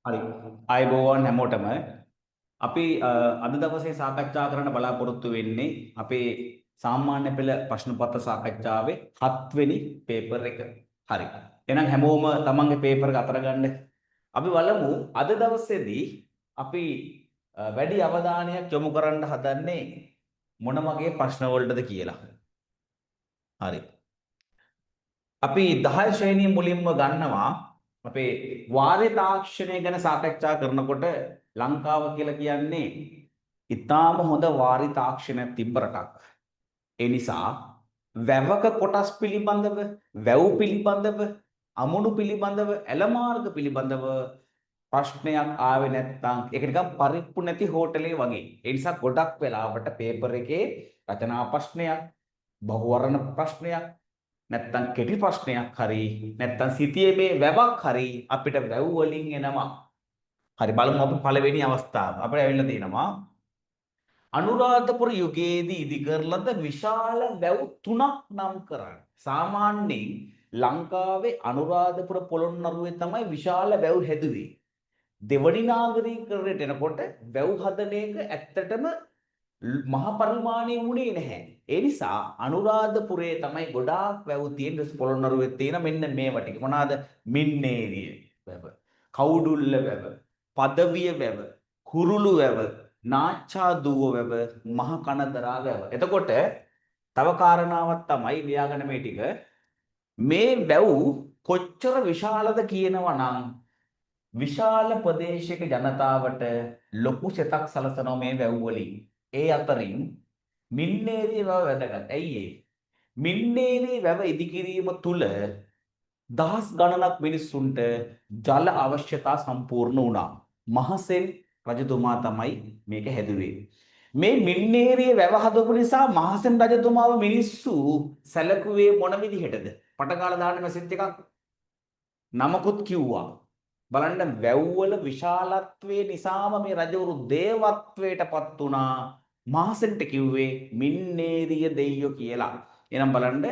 හරි. ආයුබෝවන් හැමෝටම. අපි අද දවසේ සාකච්ඡා කරන්න බලාපොරොත්තු වෙන්නේ අපේ සාමාන්‍ය පෙළ ප්‍රශ්න පත්‍ර සාකච්ඡාවේ 7 වෙනි පේපර් එක. හරි. එහෙනම් හැමෝම තමන්ගේ පේපර් එක අතර ගන්න. අපි බලමු අද දවසේදී අපි වැඩි අවධානයක් යොමු කරන්න හදන්නේ මොන වගේ ප්‍රශ්න වලටද කියලා. හරි. අපි 10 ශ්‍රේණිය මුලින්ම ගන්නවා. අපේ වාරි තාක්ෂණය ගැන සාකච්ඡා කරනකොට ලංකාව කියලා කියන්නේ ඉතාම හොඳ වාරි තාක්ෂණයක් තිබ්බ රටක්. ඒ නිසා වැවක කොටස් පිළිබඳව, වැව් පිළිබඳව, අමුණු පිළිබඳව, ඇල මාර්ග පිළිබඳව ප්‍රශ්නයක් ආවේ නැත්නම් ඒක නිකන් පරිප්පු නැති හෝටලේ වගේ. ඒ නිසා ගොඩක් වෙලාවට පේපර් එකේ රචනා ප්‍රශ්නයක්, බහුවර්ණ ප්‍රශ්නයක්, නැත්තම් කෙටි ප්‍රශ්නයක් හරි නැත්තම් සිතියමේ වැවක් හරි අපිට වැව් වලින් එනවා. හරි බලමු අපි පළවෙනි අවස්ථාව. අපිට ඇවිල්ලා තියෙනවා අනුරාධපුර යුගයේදී ඉදි කරලද විශාල වැව් තුනක් නම් කරන්න. සාමාන්‍යයෙන් ලංකාවේ අනුරාධපුර පොළොන්නරුවේ තමයි විශාල වැව් හැදුවේ. දෙවනි නාගරීකරණයට එනකොට වැව් හදන එක ඇත්තටම මහ පරිමාණය වුණේ නැහැ. ඒ නිසා අනුරාධපුරයේ තමයි ගොඩාක් වැව් තියෙන පොළොන්නරුවේ තියෙන මෙන්න මේවා ටික. මොනවාද? මින්නේරිය වැව, කවුඩුල්ල වැව, පදවිය වැව, කුරුළු වැව, නාච්චාදුව වැව, මහ කනදරා වැව. එතකොට තව කාරණාවක් තමයි ලියාගන්න මේ ටික. මේ වැව් කොච්චර විශාලද කියනවා නම් විශාල ප්‍රදේශයක ජනතාවට ලොකු සෙතක් සලසනවා මේ වැව් වලින්. ඒ අතරින් මින්නේරිය වැව වැදගත්. ඇයි ඒ? මින්නේරිය වැව ඉදිකිරීම තුල දහස් ගණනක් මිනිස්සුන්ට ජල අවශ්‍යතා සම්පූර්ණ වුණා. මහසෙන් රජතුමා තමයි මේක හැදුවේ. මේ මින්නේරිය වැව හදපු නිසා මහසෙන් රජතුමාව මිනිස්සු සැලකුවේ මොන විදිහටද? පටගාලා දාන්න මැසේජ් එකක්. නමකුත් කිව්වා. බලන්න වැව් වල විශාලත්වයේ නිසාම මේ රජවරු දේවත්වයට පත් වුණා. මහසෙන්ට කිව්වේ මින්නේරිය දෙයියෝ කියලා. එහෙනම් බලන්න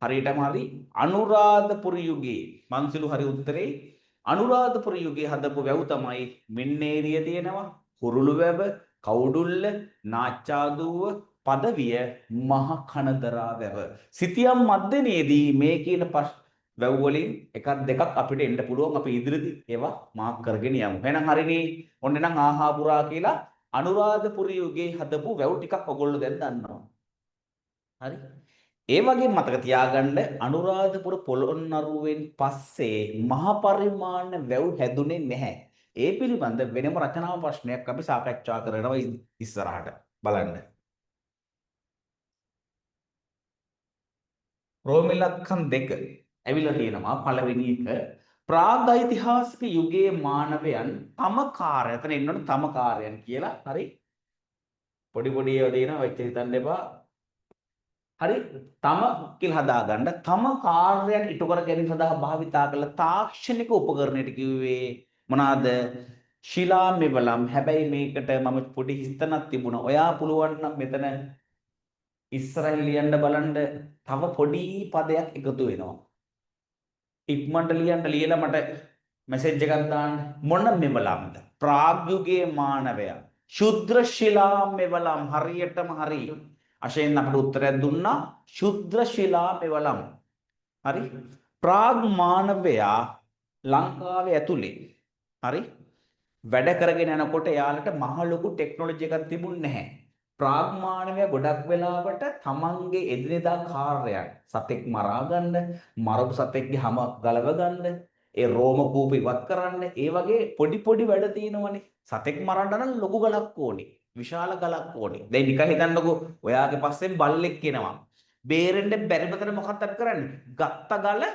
හරියටම හරි අනුරාධපුර යුගයේ මන්සිලු හරි උත්තරේ අනුරාධපුර යුගයේ හදපු වැව් තමයි මින්නේරිය තියෙනවා, කුරුළු වැව, කවුඩුල්ල, නාච්චාදුව, පදවිය, මහ කනදරා වැව. සිතියම් මැදනේදී මේ කියන වැව් වලින් එකක් දෙකක් අපිට එන්න පුළුවන්. අපි ඉදිරියේදී ඒවා මාක් කරගෙන යමු. එහෙනම් හරිනේ. ඔන්න එහෙනම් ආහා පුරා කියලා අනුරාධපුර යුගයේ හදපු වැව් ටිකක් ඔයගොල්ලෝ දැන් දන්නවා. හරි. ඒ වගේම මතක තියාගන්න අනුරාධපුර පොළොන්නරුවෙන් පස්සේ මහ පරිමාණ වැව් හැදුනේ නැහැ. ඒ පිළිබඳ වෙනම රචනා ප්‍රශ්නයක් අපි සාකච්ඡා කරනවා ඉස්සරහට. බලන්න. රෝමිලක්කම් දෙක ඇවිල්ලා තියෙනවා. පළවෙනි එක ප්‍රාග්ඓතිහාසික යුගයේ මානවයන් තම කාර්ය, එතන එන්න ඕන තම කාර්යයන් කියලා. හරි. පොඩි පොඩි ඒවා තියෙනවා, වෙච්ච හිතන්න එපා. හරි. තම කියලා හදාගන්න තම කාර්යයන් ඉටු කර ගැනීම සඳහා භාවිතා කළ තාක්ෂණික උපකරණයට කිව්වේ මොනවාද? ශිලා මෙවලම්. හැබැයි මේකට මම පොඩි හිස්තනක් තිබුණා. ඔයා පුළුවන් නම් මෙතන ඉස්සරහින් ලියන්න බලන්න තව පොඩි පදයක් එකතු වෙනවා. ඉක්මනට ලියන්න, ලියලා මට මැසේජ් එකක් දාන්න. මොන මෙවලම්ද? ප්‍රාග් යුගයේ මානවයා ශුද්‍ර ශිලා මෙවලම්. හරියටම හරි. අශයෙන් අපිට උත්තරයක් දුන්නා ශුද්‍ර ශිලා මෙවලම්. හරි. ප්‍රාග් මානවයා ලංකාවේ ඇතුලේ හරි වැඩ කරගෙන යනකොට එයාලට මහ ලොකු ටෙක්නොලොජි එකක් තිබුණ නැහැ. ප්‍රාග් මානවයා ගොඩක් වෙලාවට තමන්ගේ එදිනෙදා කාර්යයන් සතෙක් මරා ගන්න, මරපු සතෙක්ගේ හැම ගලව ගන්න, ඒ රෝම කූප ඉවත් කරන්න, ඒ වගේ පොඩි පොඩි වැඩ තියෙනවනේ. සතෙක් මරන්න නම් ලොකු ගලක් ඕනේ, විශාල ගලක් ඕනේ. දැන් නිකන් හිතන්නකෝ ඔයාගේ පස්සෙන් බල්ලෙක් එනවා. බේරෙන්න බැරිම තැන මොකක්ද අපි කරන්නේ? ගත්ත ගල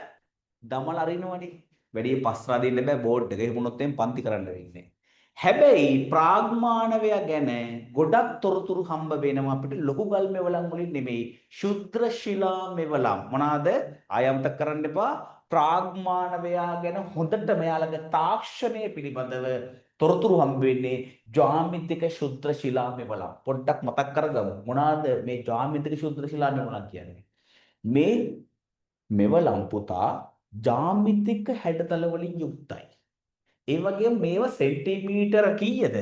දමල අරිනවනේ. වැඩි පස්රා දෙන්න බෑ බෝඩ් එක. එහෙම වුණොත් එම් පන්ති කරන්න වෙන්නේ. හැබැයි ප්‍රාග් මානවයා ගැන ගොඩක් තොරතුරු හම්බ වෙනවා අපිට ලොකු ගල් මෙවලම් වලින් නෙමෙයි, ශුද්‍ර ශිලා මෙවලම්. මොනවාද? ආය අමතක කරන්න එපා. ප්‍රාග් මානවයා ගැන හොඳට මෙයාලගේ තාක්ෂණය පිළිබඳව තොරතුරු හම්බ වෙන්නේ ජ්‍යාමිතික ශුද්‍ර ශිලා මෙවලම්. පොඩ්ඩක් මතක් කරගමු. මොනවාද මේ ජ්‍යාමිතික ශුද්‍ර ශිලා මෙවලම් කියන්නේ? මේ මෙවලම් පුතා ජ්‍යාමිතික හැඩතල වලින් යුක්තයි. ඒ වගේම මේවා සෙන්ටිමීටර කීයද?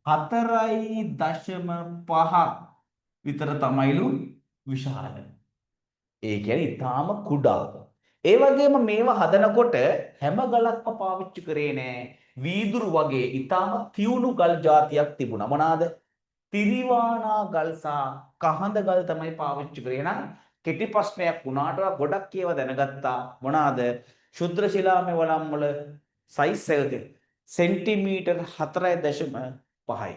4.5ක් විතර තමයිලු විශාල. ඒ කියන්නේ ඊටාම කුඩා. ඒ වගේම මේවා හදනකොට හැම ගලක්ම පාවිච්චි කරේ නෑ. වීදුරු වගේ ඊටාම තියුණු ගල් ජාතියක් තිබුණා. මොනවාද? තිරිවානා ගල් සහ කහඳ ගල් තමයි පාවිච්චි කරේ. එහෙනම් කෙටි ප්‍රශ්නයක් වුණාට ගොඩක් ඒවා දැනගත්තා. මොනවාද? ශුද්‍ර ශිලාමය වළම් වල සයිස් එක සෙන්ටිමීටර් 4.5යි.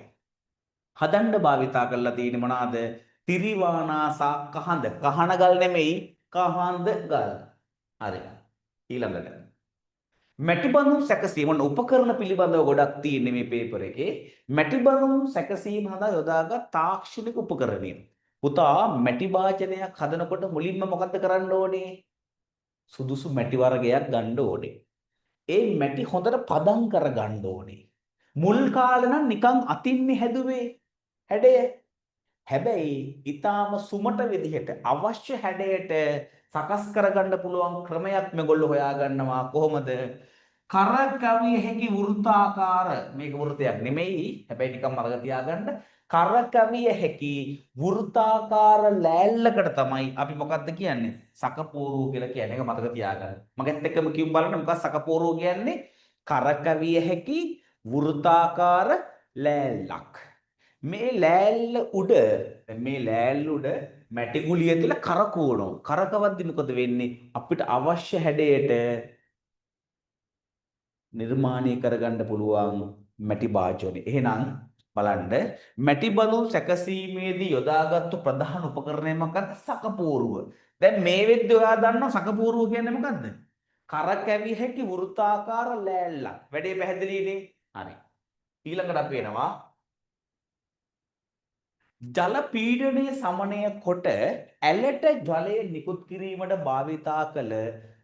හදන්න භාවිතා කරලා තියෙන්නේ මොනවාද? තිරිවානා සහ කහඳ. කහන ගල් නෙමෙයි, කහඳ ගල්. හරි. ඊළඟට මැටි බඳුන් සැකසීම ඔන්න උපකරණ පිළිබඳව ගොඩක් තියෙන්නේ මේ පේපර් එකේ. මැටි බඳුන් සැකසීම හදා යොදාගත් තාක්ෂණික උපකරණය. පුතා මැටි භාජනයක් හදනකොට මුලින්ම මොකද්ද කරන්න ඕනේ? සුදුසු මැටි වර්ගයක් ගන්න ඕනේ. ඒ මැටි හොඳට පදම් කර ගන්න ඕනේ. මුල් කාලේ නම් නිකන් අතින්නේ හැදුවේ හැඩය. හැබැයි ඊටාම සුමට විදිහට අවශ්‍ය හැඩයට සකස් කරගන්න පුළුවන් ක්‍රමයක් මේගොල්ලෝ හොයාගන්නවා. කොහොමද? කරකැවිය හැකි වෘත්තාකාර, මේක වෘත්තයක් නෙමෙයි, හැබැයි නිකන් මතක තියාගන්න, කරකැවිය හැකි වෘත්තාකාර ලෑල්ලකට තමයි අපි මොකද්ද කියන්නේ? සකපෝරුව කියලා කියන්නේ. ඒක මතක තියාගන්න. මගෙත් එක්කම කියමු බලන්න, මොකක්ද සකපෝරුව කියන්නේ? කරකැවිය හැකි වෘත්තාකාර ලෑල්ලක්. මේ ලෑල්ල උඩ, මේ ලෑල්ල උඩ මැටි ගුලිය තියලා කරකවනවා. කරකවද්දි මොකද වෙන්නේ? අපිට අවශ්‍ය හැඩයට නිර්මාණය කරගන්න පුළුවන් මැටි භාජනය. එහෙනම් බලන්න, මැටි බඳුන් සැකසීමේදී යොදාගත්තු ප්‍රධාන උපකරණය මොකක්ද? සකපෝරුව. දැන් මේ වෙද්දී ඔයා දන්නවා සකපෝරුව කියන්නේ මොකද්ද? කරකැවිය හැකි වෘත්තාකාර ලෑල්ලක්. වැඩේ පැහැදිලිනේ? හරි. ඊළඟට අපි එනවා ජල පීඩනය සමනය කොට ඇලට ජලය නිකුත් කිරීමට භාවිතා කළ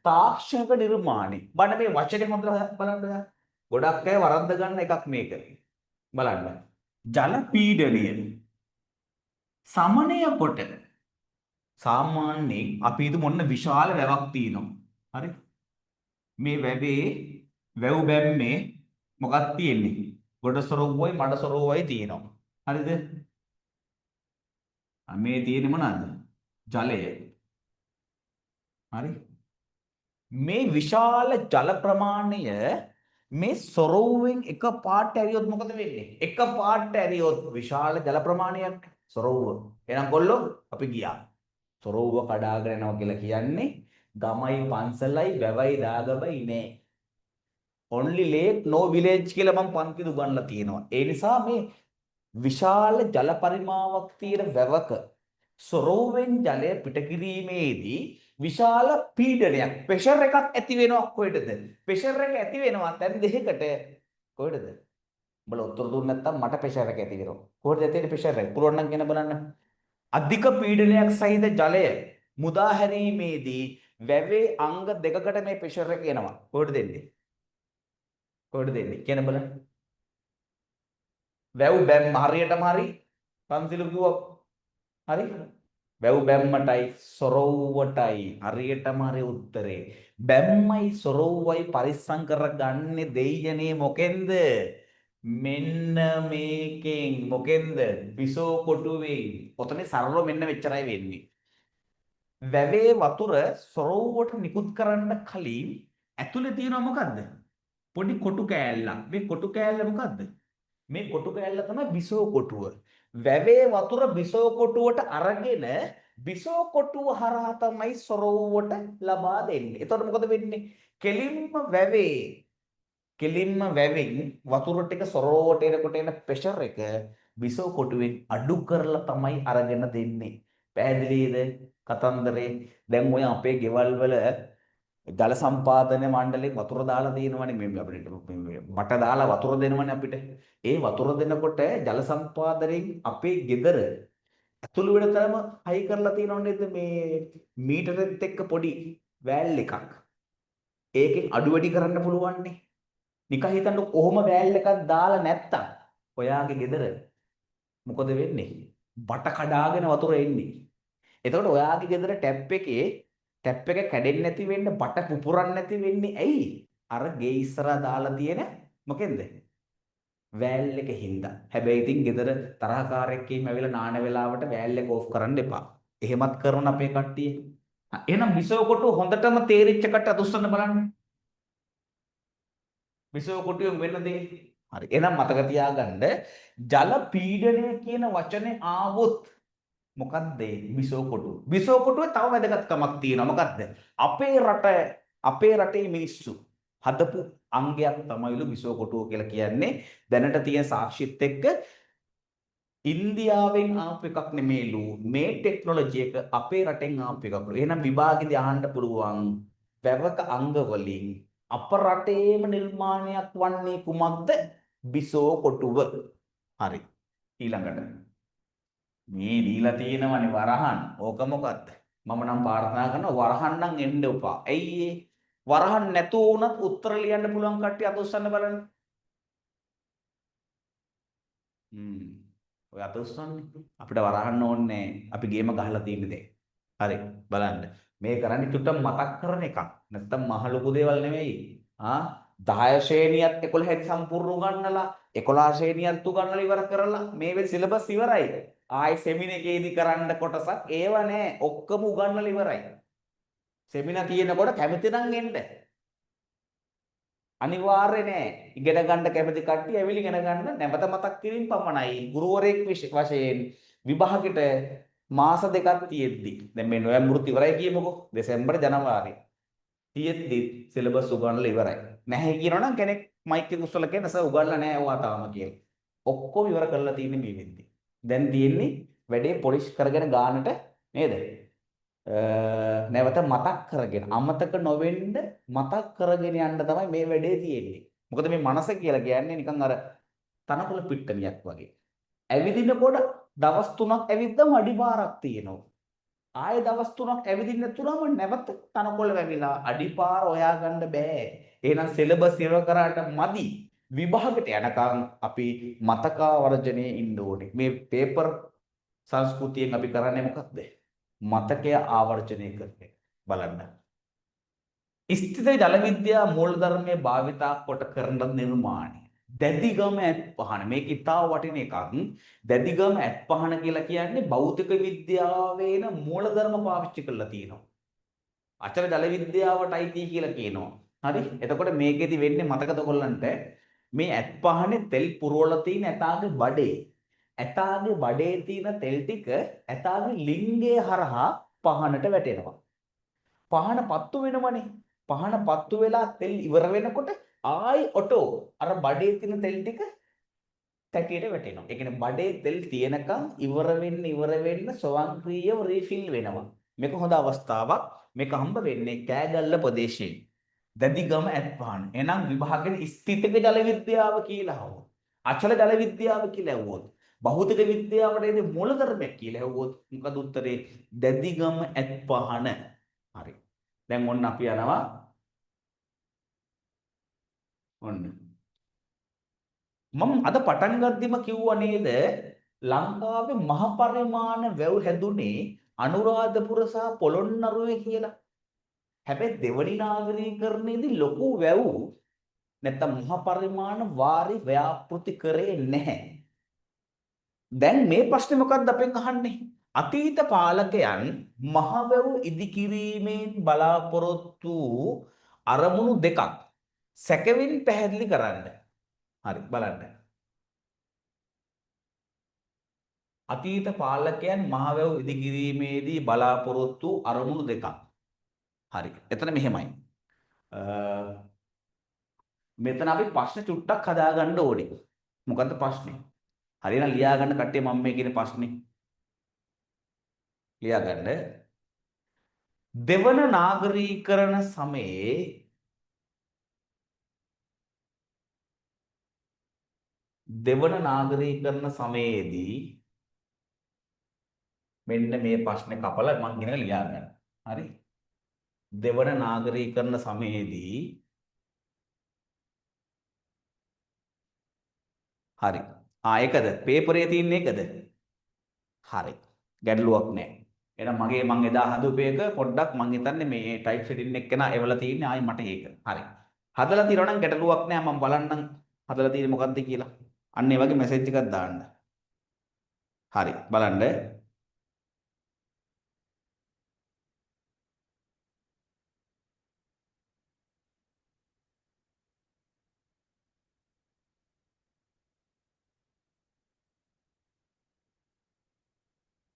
තාක්ෂණික නිර්මාණය. බලන්න මේ වචනේ හොඳට බලන්න ඔයා. ගොඩක් අය වරද්ද ගන්න එකක් මේක. බලන්න. ජල පීඩනය සමනය කොට සාමාන්‍යයෙන් අපි හිතමු ඔන්න විශාල වැවක් තියෙනවා. හරි? මේ වැවේ වැව් බැම්මේ මොකක් තියෙන්නේ? ගොඩ සොරව්වයි මඩ සොරව්වයි තියෙනවා. හරිද? මේ තියෙන්නේ මොනවාද? ජලය. හරි? මේ විශාල ජල ප්‍රමාණය මේ සොරව්වෙන් එක පාට ඇරියොත් මොකද වෙන්නේ? එක පාට ඇරියොත් විශාල ජල ප්‍රමාණයක් සොරව්ව. එහෙනම් කොල්ලෝ අපි ගියා. සොරව්ව කඩාගෙන යනවා කියලා කියන්නේ ගමයි පන්සලයි වැවයි දාගබයි නෑ. Only lake no village කියලා මම පන්තිද උගන්ලා තියෙනවා. ඒ නිසා මේ විශාල ජල පරිමාවක් තියෙන වැවක සොරොව්වෙන් ජලය පිට කිරීමේදී විශාල පීඩනයක්, ප්‍රෙෂර් එකක් ඇති වෙනවා. කොහෙටද? ප්‍රෙෂර් එක ඇති වෙනවා තැන් දෙකකට. කොහෙටද? උඹලා උත්තර දුන්නේ නැත්තම් මට ප්‍රෙෂර් එක ඇති වෙනවා. කොහෙටද ඇති වෙන්නේ ප්‍රෙෂර් එක? පුළුවන් නම් කියන බලන්න. අධික පීඩනයක් සහිත ජලය මුදා හැරීමේදී වැවේ අංග දෙකකට මේ ප්‍රෙෂර් එක එනවා. කොහෙටද එන්නේ? කොහෙටද එන්නේ? කියන බලන්න. වැව් බැම්ම හරියටම හරි. පන්සිලු කිව්වා හරි. වැව් බැම්මටයි සොරොව්වටයි හරියටම හරි උත්තරේ. බැම්මයි සොරොව්වයි පරිස්සම් කරගන්නේ දෙයියනේ මොකෙන්ද? මෙන්න මේකෙන්. මොකෙන්ද? බිසෝ කොටුවෙන්. ඔතනේ සරලව මෙන්න මෙච්චරයි වෙන්නේ. වැවේ වතුර සොරොව්වට නිකුත් කරන්න කලින් ඇතුලේ තියෙනවා මොකද්ද? පොඩි කොටු කෑල්ලක්. මේ කොටු කෑල්ල මොකද්ද? මේ කොටු කෑල්ල තමයි බිසෝ කොටුව. වැවේ වතුර බිසෝ කොටුවට අරගෙන බිසෝ කොටුව හරහා තමයි සොරොව්වට ලබා දෙන්නේ. එතකොට මොකද වෙන්නේ? කෙලින්ම වැවේ, කෙලින්ම වැවෙන් වතුර ටික සොරොව්වට එනකොට එන ප්‍රෙෂර් එක බිසෝ කොටුවෙන් අඩු කරලා තමයි අරගෙන දෙන්නේ. පැහැදිලිද කතන්දරේ? දැන් ඔය අපේ ගෙවල් වල ජල සම්පාදන මණ්ඩලයෙන් වතුර දාලා තියෙනවනේ, මේ අපිට බට දාලා වතුර දෙනවනේ අපිට. ඒ වතුර දෙනකොට ජල සම්පාදනයෙන් අපේ ගෙදර ඇතුළු වෙන තරම හයි කරලා තියෙනව නේද මේ මීටරෙත් එක්ක පොඩි වෑල් එකක්. ඒකෙන් අඩු වැඩි කරන්න පුළුවන්නේ. නිකන් හිතන්න කොහොම වෑල් එකක් දාලා නැත්තම් ඔයාගේ ගෙදර මොකද වෙන්නේ? බට කඩාගෙන වතුර එන්නේ. එතකොට ඔයාගේ ගෙදර ටැප් එකේ ටැප් එක කැඩෙන්නේ නැති වෙන්න, බට පුපුරන්නේ නැති වෙන්නේ ඇයි? අර ගේ ඉස්සරහා දාලා තියෙන මොකෙන්ද? වෑල් එක හින්දා. හැබැයි ඉතින් ගෙදර තරහකාරයෙක් එහෙම ඇවිල්ලා නාන වෙලාවට වෑල් එක ඕෆ් කරන්න එපා. එහෙමත් කරන අපේ කට්ටිය. එහෙනම් බිසෝ කොටුව හොඳටම තේරිච්ච කට්ටිය අත උස්සන්න බලන්න. බිසෝ කොටුවෙන් වෙන දේ. හරි. එහෙනම් මතක තියාගන්න ජල පීඩනය කියන වචනේ ආවොත් මොකද්ද ඒ බිසෝ කොටුව? බිසෝ කොටුවේ තව වැදගත්කමක් තියෙනවා. මොකද්ද? අපේ රටේ මිනිස්සු හදපු අංගයක් තමයිලු බිසෝ කොටුව කියලා කියන්නේ. දැනට තියෙන සාක්ෂිත් එක්ක ඉන්දියාවෙන් ආපු එකක් නෙමෙයිලු, මේ ටෙක්නොලොජි එක අපේ රටෙන් ආපු එකක්ලු. එහෙනම් විභාගෙදී අහන්න පුළුවන් වැවක අංග වලින් අප රටේම නිර්මාණයක් වන්නේ කුමක්ද? බිසෝ කොටුව. හරි. ඊළඟට මේ දීලා තියෙනවනේ වරහන්. ඕක මොකද්ද? මම නම් ප්‍රාර්ථනා කරනවා වරහන් නම් එන්න එපා. ඇයි ඒ? වරහන් නැතුව වුණත් උත්තර ලියන්න පුළුවන් කට්ටිය අත උස්සන්න බලන්න. ඔය අත උස්සන්නේ. අපිට වරහන් ඕනේ. අපි ගේම ගහලා තියෙන්නේ දැන්. හරි බලන්න. මේ කරන්නේ චුට්ටක් මතක් කරන එකක්. නැත්තම් මහ ලොකු දේවල් නෙමෙයි. 10 ශ්‍රේණියත් 11 දී සම්පූර්ණ උගන්නලා 11 ශ්‍රේණියත් උගන්නලා ඉවර කරලා මේ වෙලේ සිලබස් ඉවරයි. ආයි සෙමින එකේදී කරන්න කොටසක් ඒව නෑ. ඔක්කොම උගන්නලා ඉවරයි. සෙමිනා තියෙනකොට කැමති නම් එන්න. අනිවාර්ය නෑ. ඉගෙන ගන්න කැමති කට්ටිය ඇවිල්ලා ඉගෙන ගන්න. නැවත මතක් කිරීම පමණයි. ගුරුවරයෙක් වශයෙන් විභාගෙට මාස දෙකක් තියෙද්දි, දැන් මේ නොවැම්බරුත් ඉවරයි කියමුකෝ, දෙසැම්බර් ජනවාරි තියෙද්දි සිලබස් උගන්වලා ඉවරයි. නැහැ කියනවනම් කෙනෙක් මයික් එක උස්සලා කියන සර් උගන්වලා නෑ ඔයා තාම කියලා. ඔක්කොම ඉවර කරලා තියෙන්නේ මේ වෙද්දි. දැන් තියෙන්නේ වැඩේ පොලිෂ් කරගෙන ගානට නේද? නැවත මතක් කරගෙන අමතක නොවෙන්න මතක් කරගෙන යන්න තමයි මේ වැඩේ තියෙන්නේ. මොකද මේ මනස කියලා කියන්නේ නිකන් අර තනකොළ පිට්ටනියක් වගේ. ඇවිදිනකොට දවස් 3ක් ඇවිද්දම අඩිපාරක් තියෙනවා. ආයෙ දවස් 3ක් ඇවිදින්න තුනම නැවත තනකොළ වැවිලා අඩිපාර හොයාගන්න බෑ. එහෙනම් සිලබස් ඉවර කරාට මදි. විභාගයට යනකම් අපි මතකාවර්ජනයේ ඉන්න ඕනේ. මේ පේපර් සංස්කෘතියෙන් අපි කරන්නේ මොකක්ද? මතකය ආවර්ජනය කරන එක. බලන්න. ස්ථිත ජල විද්‍යා මූලධර්මයේ භාවිතා කොට කරන නිර්මාණය. දැදිගම ඇත් පහන. මේක ඉතා වටින එකක්. දැදිගම ඇත් පහන කියලා කියන්නේ භෞතික විද්‍යාවේ එන මූලධර්ම පාවිච්චි කරලා තියෙනවා. අචල ජල විද්‍යාවට අයිති කියලා කියනවා. හරි? එතකොට මේකෙදි වෙන්නේ මතකද ඔයගොල්ලන්ට? මේ ඇත් පහනේ තෙල් පුරවලා තියෙන ඇතාගේ බඩේ. ඇතාගේ බඩේ තියෙන තෙල් ටික ඇතාගේ ලිංගය හරහා පහනට වැටෙනවා. පහන පත්තු වෙනවනේ. පහන පත්තු වෙලා තෙල් ඉවර වෙනකොට ආයි ඔටෝ අර බඩේ තියෙන තෙල් ටික තැටියට වැටෙනවා. ඒ කියන්නේ බඩේ තෙල් තියෙනකන් ඉවර වෙන්න ස්වයංක්‍රීයව රීෆිල් වෙනවා. මේක හොඳ අවස්ථාවක්. මේක හම්බ වෙන්නේ කෑගල්ල ප්‍රදේශයේ. දැදිගම ඇත් පහන. එහෙනම් විභාගෙ ස්ථිතික ජල විද්‍යාව කියලා අහුවොත්, අචල ජල විද්‍යාව කියලා ඇහුවොත්, භෞතික විද්‍යාවට එන්නේ මූලධර්මයක් කියලා ඇහුවොත් මොකද උත්තරේ? දැදිගම ඇත් පහන. හරි. දැන් ඔන්න අපි යනවා. ඔන්න. මම අද පටන් ගද්දිම කිව්වා නේද ලංකාවේ මහ පරිමාණ වැව් හැදුනේ අනුරාධපුර සහ පොළොන්නරුවේ කියලා. හැබැයි දෙවනි නාගරීකරණයේදී ලොකු වැව් නැත්තම් මහ පරිමාණ වාරි ව්‍යාපෘති කරේ නැහැ. දැන් මේ ප්‍රශ්නේ මොකක්ද අපෙන් අහන්නේ? අතීත පාලකයන් මහ වැව් ඉදිකිරීමෙන් බලාපොරොත්තු අරමුණු දෙකක් සැකවින් පැහැදිලි කරන්න. හරි බලන්න. අතීත පාලකයන් මහ වැව් ඉදිකිරීමේදී බලාපොරොත්තු අරමුණු දෙකක්. හරි. එතන මෙහෙමයි. මෙතන අපි ප්‍රශ්න චුට්ටක් හදාගන්න ඕනේ. මොකද්ද ප්‍රශ්නේ? හරියට ලියා ගන්න කට්ටිය මම මේ කියන ප්‍රශ්නේ ලියා ගන්න. දෙවන නාගරීකරණ සමයේ දෙවන නාගරීකරණ සමයේදී මෙන්න මේ ප්‍රශ්නේ කපලා මං කියන එක ලියා ගන්න. හරි. දෙවන නාගරීකරණ සමයේදී හරි. ඒකද? පේපරේ තියෙන එකද? හරි. ගැටලුවක් නෑ. එහෙනම් මගේ මං එදා හදපු එක පොඩ්ඩක් මං හිතන්නේ මේ ටයිප් සෙටින් එක්කන එවලා තියෙන්නේ ආයි මට ඒක. හරි. හදලා තියෙනවා නම් ගැටලුවක් නෑ මං බලන්නම්. හදලා තියෙන්නේ මොකද්ද කියලා. අන්න ඒ වගේ මැසේජ් එකක් දාන්න. හරි බලන්න.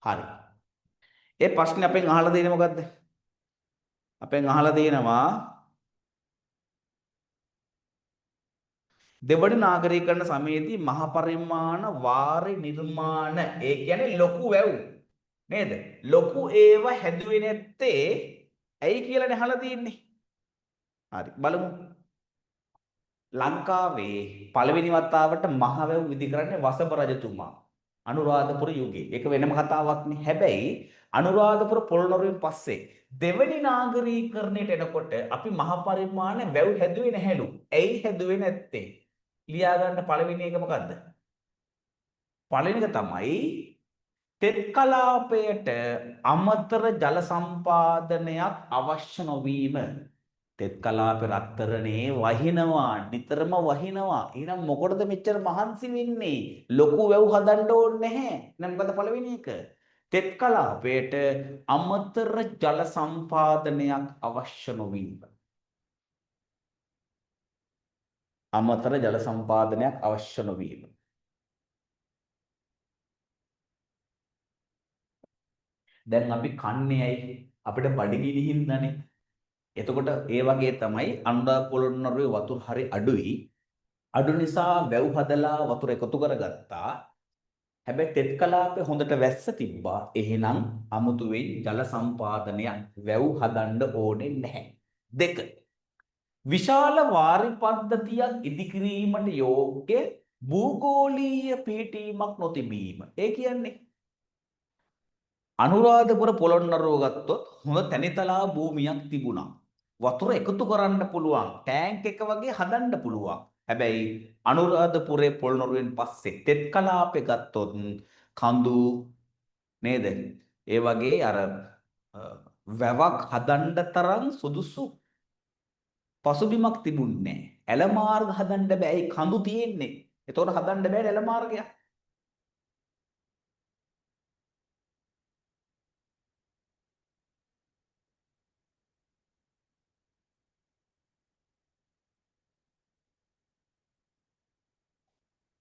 හරි. ඒ ප්‍රශ්නේ අපෙන් අහලා තියෙන්නේ මොකද්ද? අපෙන් අහලා තියෙනවා දෙවන නාගරීකරණ සමයේදී මහ පරිමාණ වාරි නිර්මාණ, ඒ කියන්නේ ලොකු වැව් නේද? ලොකු ඒවා හැදුවේ නැත්තේ ඇයි කියලානේ අහලා තියෙන්නේ. හරි බලමු. ලංකාවේ පළවෙනි වතාවට මහ වැව් විදි කරන්නේ වසභ රජතුමා අනුරාධපුර යුගයේ. ඒක වෙනම කතාවක් නේ. හැබැයි අනුරාධපුර පොළොන්නරුවෙන් පස්සේ දෙවනි නාගරීකරණයට එනකොට අපි මහ පරිමාණ වැව් හැදුවේ නැහැලු. ඇයි හැදුවේ නැත්තේ? ලියා ගන්න පළවෙනි එක මොකද්ද? පළවෙනි එක තමයි තෙත් කලාපයට අමතර ජල සම්පාදනයක් අවශ්‍ය නොවීම. තෙත් කලාපේ රත්තරනේ වහිනවා, නිතරම වහිනවා. එහෙනම් මොකටද මෙච්චර මහන්සි වෙන්නේ? ලොකු වැව් හදන්න ඕනේ නැහැ. එහෙනම් මොකද පළවෙනි එක? තෙත් කලාපයට අමතර ජල සම්පාදනයක් අවශ්‍ය නොවීම. අමතර ජල සම්පාදනයක් අවශ්‍ය නොවීම. දැන් අපි කන්නේ ඇයි? අපිට බඩගිනි හින්දානේ. එතකොට ඒ වගේ තමයි අනුරාධ පොළොන්නරුවේ වතුර හරි අඩුයි. අඩු නිසා වැව් හදලා වතුර එකතු කරගත්තා. හැබැයි තෙත් කලාපේ හොඳට වැස්ස තිබ්බා. එහෙනම් අමුතුවෙන් ජල සම්පාදනයක් වැව් හදන්න ඕනේ නැහැ. දෙක, විශාල වාරි පද්ධතියක් ඉදිකිරීමට යෝග්‍ය භූගෝලීය පිහිටීමක් නොතිබීම. ඒ කියන්නේ අනුරාධපුර පොළොන්නරුව ගත්තොත් හොඳ තැනිතලා භූමියක් තිබුණා. වතුර එකතු කරන්න පුළුවන්, ටැංක් එක වගේ හදන්න පුළුවන්. හැබැයි අනුරාධපුරේ පොළොන්නරුවෙන් පස්සේ තෙත් කලාපේ ගත්තොත් කඳු නේද? ඒ වගේ අර වැවක් හදන්න තරම් සුදුසු පසුබිමක් තිබුණේ නැහැ. ඇල මාර්ග හදන්න බෑ. ඒ කඳු තියෙන්නේ. ඒතකොට හදන්න බෑ ඇල මාර්ගයක්.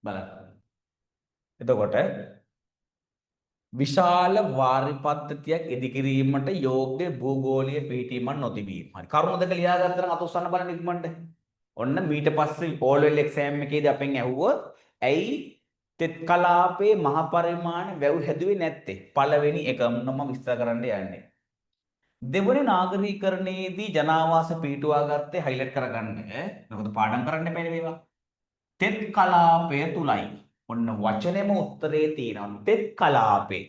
බලන්න. එතකොට විශාල වාරි පද්ධතියක් ඉදිකිරීමට යෝග්‍ය භූගෝලීය පිහිටීමක් නොතිබීම. හරි. කරුණු දෙක ලියාගත්තා නම් අත උස්සන්න බලන්න ඉක්මනට. ඔන්න මීට පස්සේ O level exam එකේදී අපෙන් ඇහුවොත් ඇයි තෙත් කලාපේ මහ පරිමාණ වැව් හැදුවේ නැත්තේ? පළවෙනි එක මම විස්තර කරන්න යන්නේ. දෙවනි නාගරීකරණයේදී ජනාවාස පිහිටුවා ගත්තේ හයිලයිට් කරගන්න. මොකද පාඩම් කරන්න එපා මේවා. තෙත් කලාපය තුලයි. ඔන්න වචනේම උත්තරේ තියෙනවා. තෙත් කලාපේ.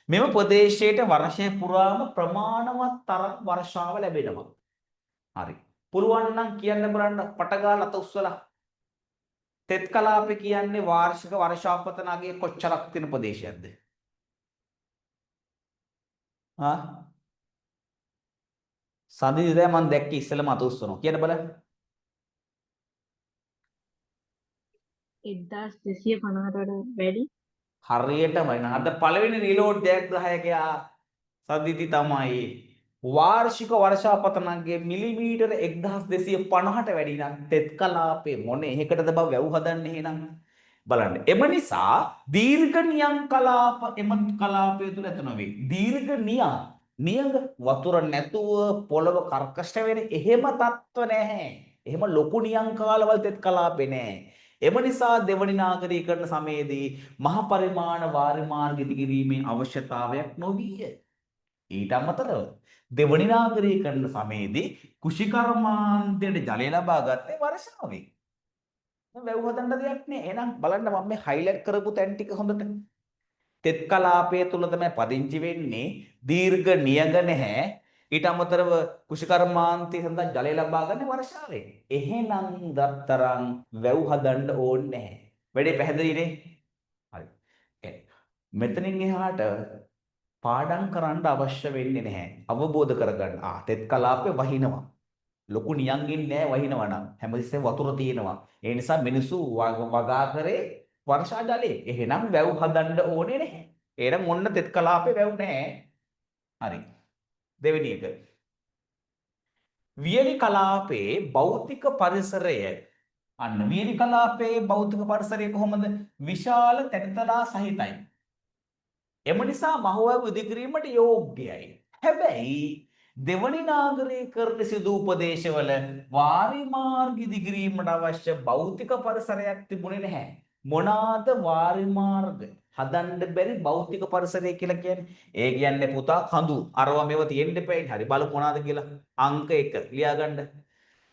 මෙම ප්‍රදේශයට වර්ෂය පුරාම ප්‍රමාණවත් තරම් වර්ෂාව ලැබෙනවා. හරි. පුළුවන් නම් කියන්න බලන්න පටගාලා අත උස්සලා. තෙත් කලාපේ කියන්නේ වාර්ෂික වර්ෂාපතන අගය කොච්චරක් තියෙන ප්‍රදේශයක්ද? ආ සඳිදි දැන් මම දැක්කේ ඉස්සෙල්ලම අත උස්සනවා. කියන්න බලන්න. 1250ට වඩා වැඩි. හරියටම එන අද පළවෙනි රීලෝඩ් ජයග්‍රාහකයා සදිති තමයි. වාර්ෂික වර්ෂාපතනගේ මිලිමීටර 1250ට වැඩි නම් තෙත් කලාපේ මොන එහෙකටද බව වැව් හදන්නේ එහෙනම් බලන්න. එම නිසා දීර්ඝ නියම් කලාප එම කලාපය තුල ඇති නොවේ. දීර්ඝ නියම් නියඟ වතුර නැතුව පොළව කර්කශ වෙන එහෙම තත්ත්ව නැහැ. එහෙම ලොකු නියම් කාලවල තෙත් කලාපේ නැහැ. එම නිසා දෙවනි නාගරීකරණ සමයේදී මහ පරිමාණ වාරි මාර්ග ඉදිකිරීමේ අවශ්‍යතාවයක් නොවිය. ඊට අමතරව දෙවනි නාගරීකරණ සමයේදී කුෂිකර්මාන්තයට ජලය ලබා ගත්තේ වර්ෂාවෙන්. වැව් හදන්න දෙයක් නෑ. එහෙනම් බලන්න මම මේ හයිලයිට් කරපු තැන් ටික හොඳට. තෙත් කලාපය තුල තමයි පදිංචි වෙන්නේ. දීර්ඝ නියඟ නැහැ. ඊට අමතරව කුෂිකර්මාන්තය සඳහා ජලය ලබා ගන්න වර්ෂාවෙන්. එහෙනම් දත්තරන් වැව් හදන්න ඕනේ නැහැ. වැඩේ පැහැදිලි නේ? හරි. මෙතනින් එහාට පාඩම් කරන්න අවශ්‍ය වෙන්නේ නැහැ. අවබෝධ කරගන්න. ආ තෙත් කලාපේ වහිනවා. ලොකු නියං එන්නේ නැහැ වහිනවා නම්. හැමතිස්සෙම වතුර තියෙනවා. ඒ නිසා මිනිස්සු වගා කරේ වර්ෂා ජලය. එහෙනම් වැව් හදන්න ඕනේ නැහැ. එහෙනම් ඔන්න තෙත් කලාපේ වැව් නැහැ. හරි. දෙවෙනි එක. වියලි කලාපයේ භෞතික පරිසරය. අන්න වියලි කලාපයේ භෞතික පරිසරය කොහොමද? විශාල තැනිතලා සහිතයි. එම නිසා මහවැව් ඉදිකිරීමට යෝග්‍යයි. හැබැයි දෙවනි නාගරීකරණ සිදු ප්‍රදේශවල වාරි මාර්ග ඉදිකිරීමට අවශ්‍ය භෞතික පරිසරයක් තිබුණේ නැහැ. මොනවාද වාරි මාර්ග හදන්න බැරි භෞතික පරිසරය කියලා කියන්නේ? ඒ කියන්නේ පුතා කඳු අරවා මේවා තියෙන්න එපා. හරි බලමු මොනවාද කියලා. අංක 1 ලියා ගන්න.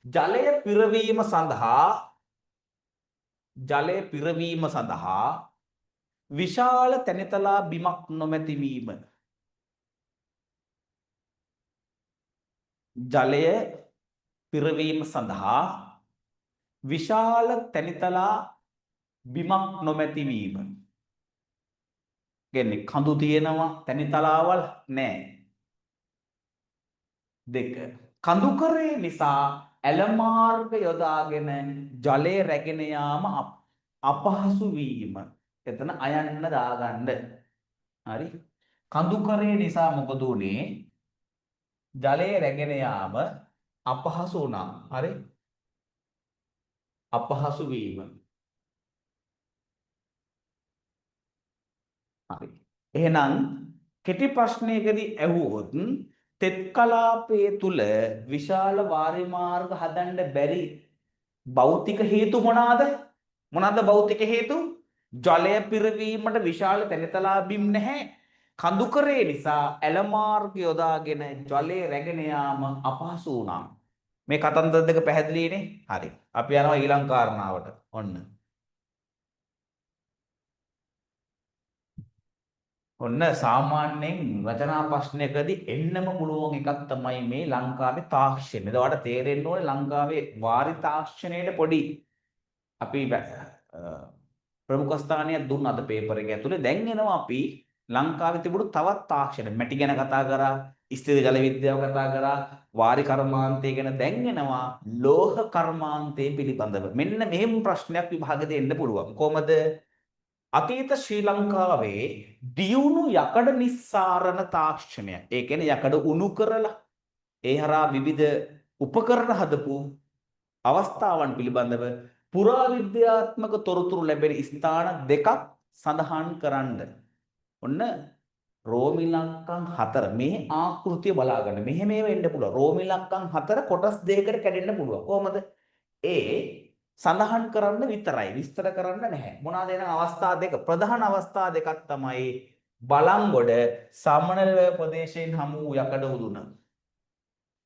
ජලය පිරවීම සඳහා ජලය පිරවීම සඳහා විශාල තැනිතලා බිමක් නොමැති වීම. ජලය පිරවීම සඳහා විශාල තැනිතලා බිමක් නොමැති වීම. කියන්නේ කඳු තියෙනවා තැනිතලාවල් නෑ. දෙක, කඳුකරේ නිසා ඇල මාර්ග යොදාගෙන ජලය රැගෙන යාම අපහසු වීම. එතන අයන්න දාගන්න. හරි. කඳුකරේ නිසා මොකද උනේ? ජලය රැගෙන යාම අපහසු වුණා. හරි. අපහසු වීම. හරි. එහෙනම් කෙටි ප්‍රශ්නයකදී ඇහුවොත් තෙත් කලාපයේ තුල විශාල වාරි මාර්ග හදන්න බැරි භෞතික හේතු මොනවාද? මොනවාද භෞතික හේතු? ජලය පිරවීමට විශාල තැනිතලා බිම් නැහැ. කඳුකරේ නිසා ඇල මාර්ග යොදාගෙන ජලය රැගෙන යාම අපහසු වුණා. මේ කතන්දර දෙක පැහැදිලිනේ? හරි. අපි යනවා ඊළඟ කාරණාවට. ඔන්න. ඔන්න සාමාන්‍යයෙන් රචනා ප්‍රශ්නයකදී එන්නම පුළුවන් එකක් තමයි මේ ලංකාවේ තාක්ෂණය. එතකොට තේරෙන්න ඕනේ ලංකාවේ වාරි තාක්ෂණයට පොඩි අපි ප්‍රමුඛ ස්ථානයක් දුන්න අද පේපර් එක ඇතුලේ. දැන් එනවා අපි ලංකාවේ තිබුණු තවත් තාක්ෂණ. මැටි ගැන කතා කරා, ස්ථිර ජල විද්‍යාව කතා කරා, වාරි කර්මාන්තය ගැන. දැන් එනවා ලෝහ කර්මාන්තය පිළිබඳව. මෙන්න මෙහෙම ප්‍රශ්නයක් විභාගෙදී එන්න පුළුවන්. කොහමද? අතීත ශ්‍රී ලංකාවේ දියුණු යකඩ නිස්සාරණ තාක්ෂණය. ඒ කියන්නේ යකඩ උණු කරලා ඒ හරහා විවිධ උපකරණ හදපු අවස්ථාවන් පිළිබඳව පුරාවිද්‍යාත්මක තොරතුරු ලැබෙන ස්ථාන දෙකක් සඳහන් කරන්න. ඔන්න රෝමිලංකම් 4 මේ ආකෘතිය බලාගන්න. මෙහෙම ඒවා එන්න පුළුවන්. රෝමිලංකම් 4 කොටස් දෙකකට කැඩෙන්න පුළුවන්. කොහොමද? ඒ සඳහන් කරන්න විතරයි, විස්තර කරන්න නැහැ. මොනවාද එන අවස්ථා දෙක? ප්‍රධාන අවස්ථා දෙකක් තමයි බලංගොඩ සමනල ප්‍රදේශයෙන් හමු වූ යකඩ උදුන.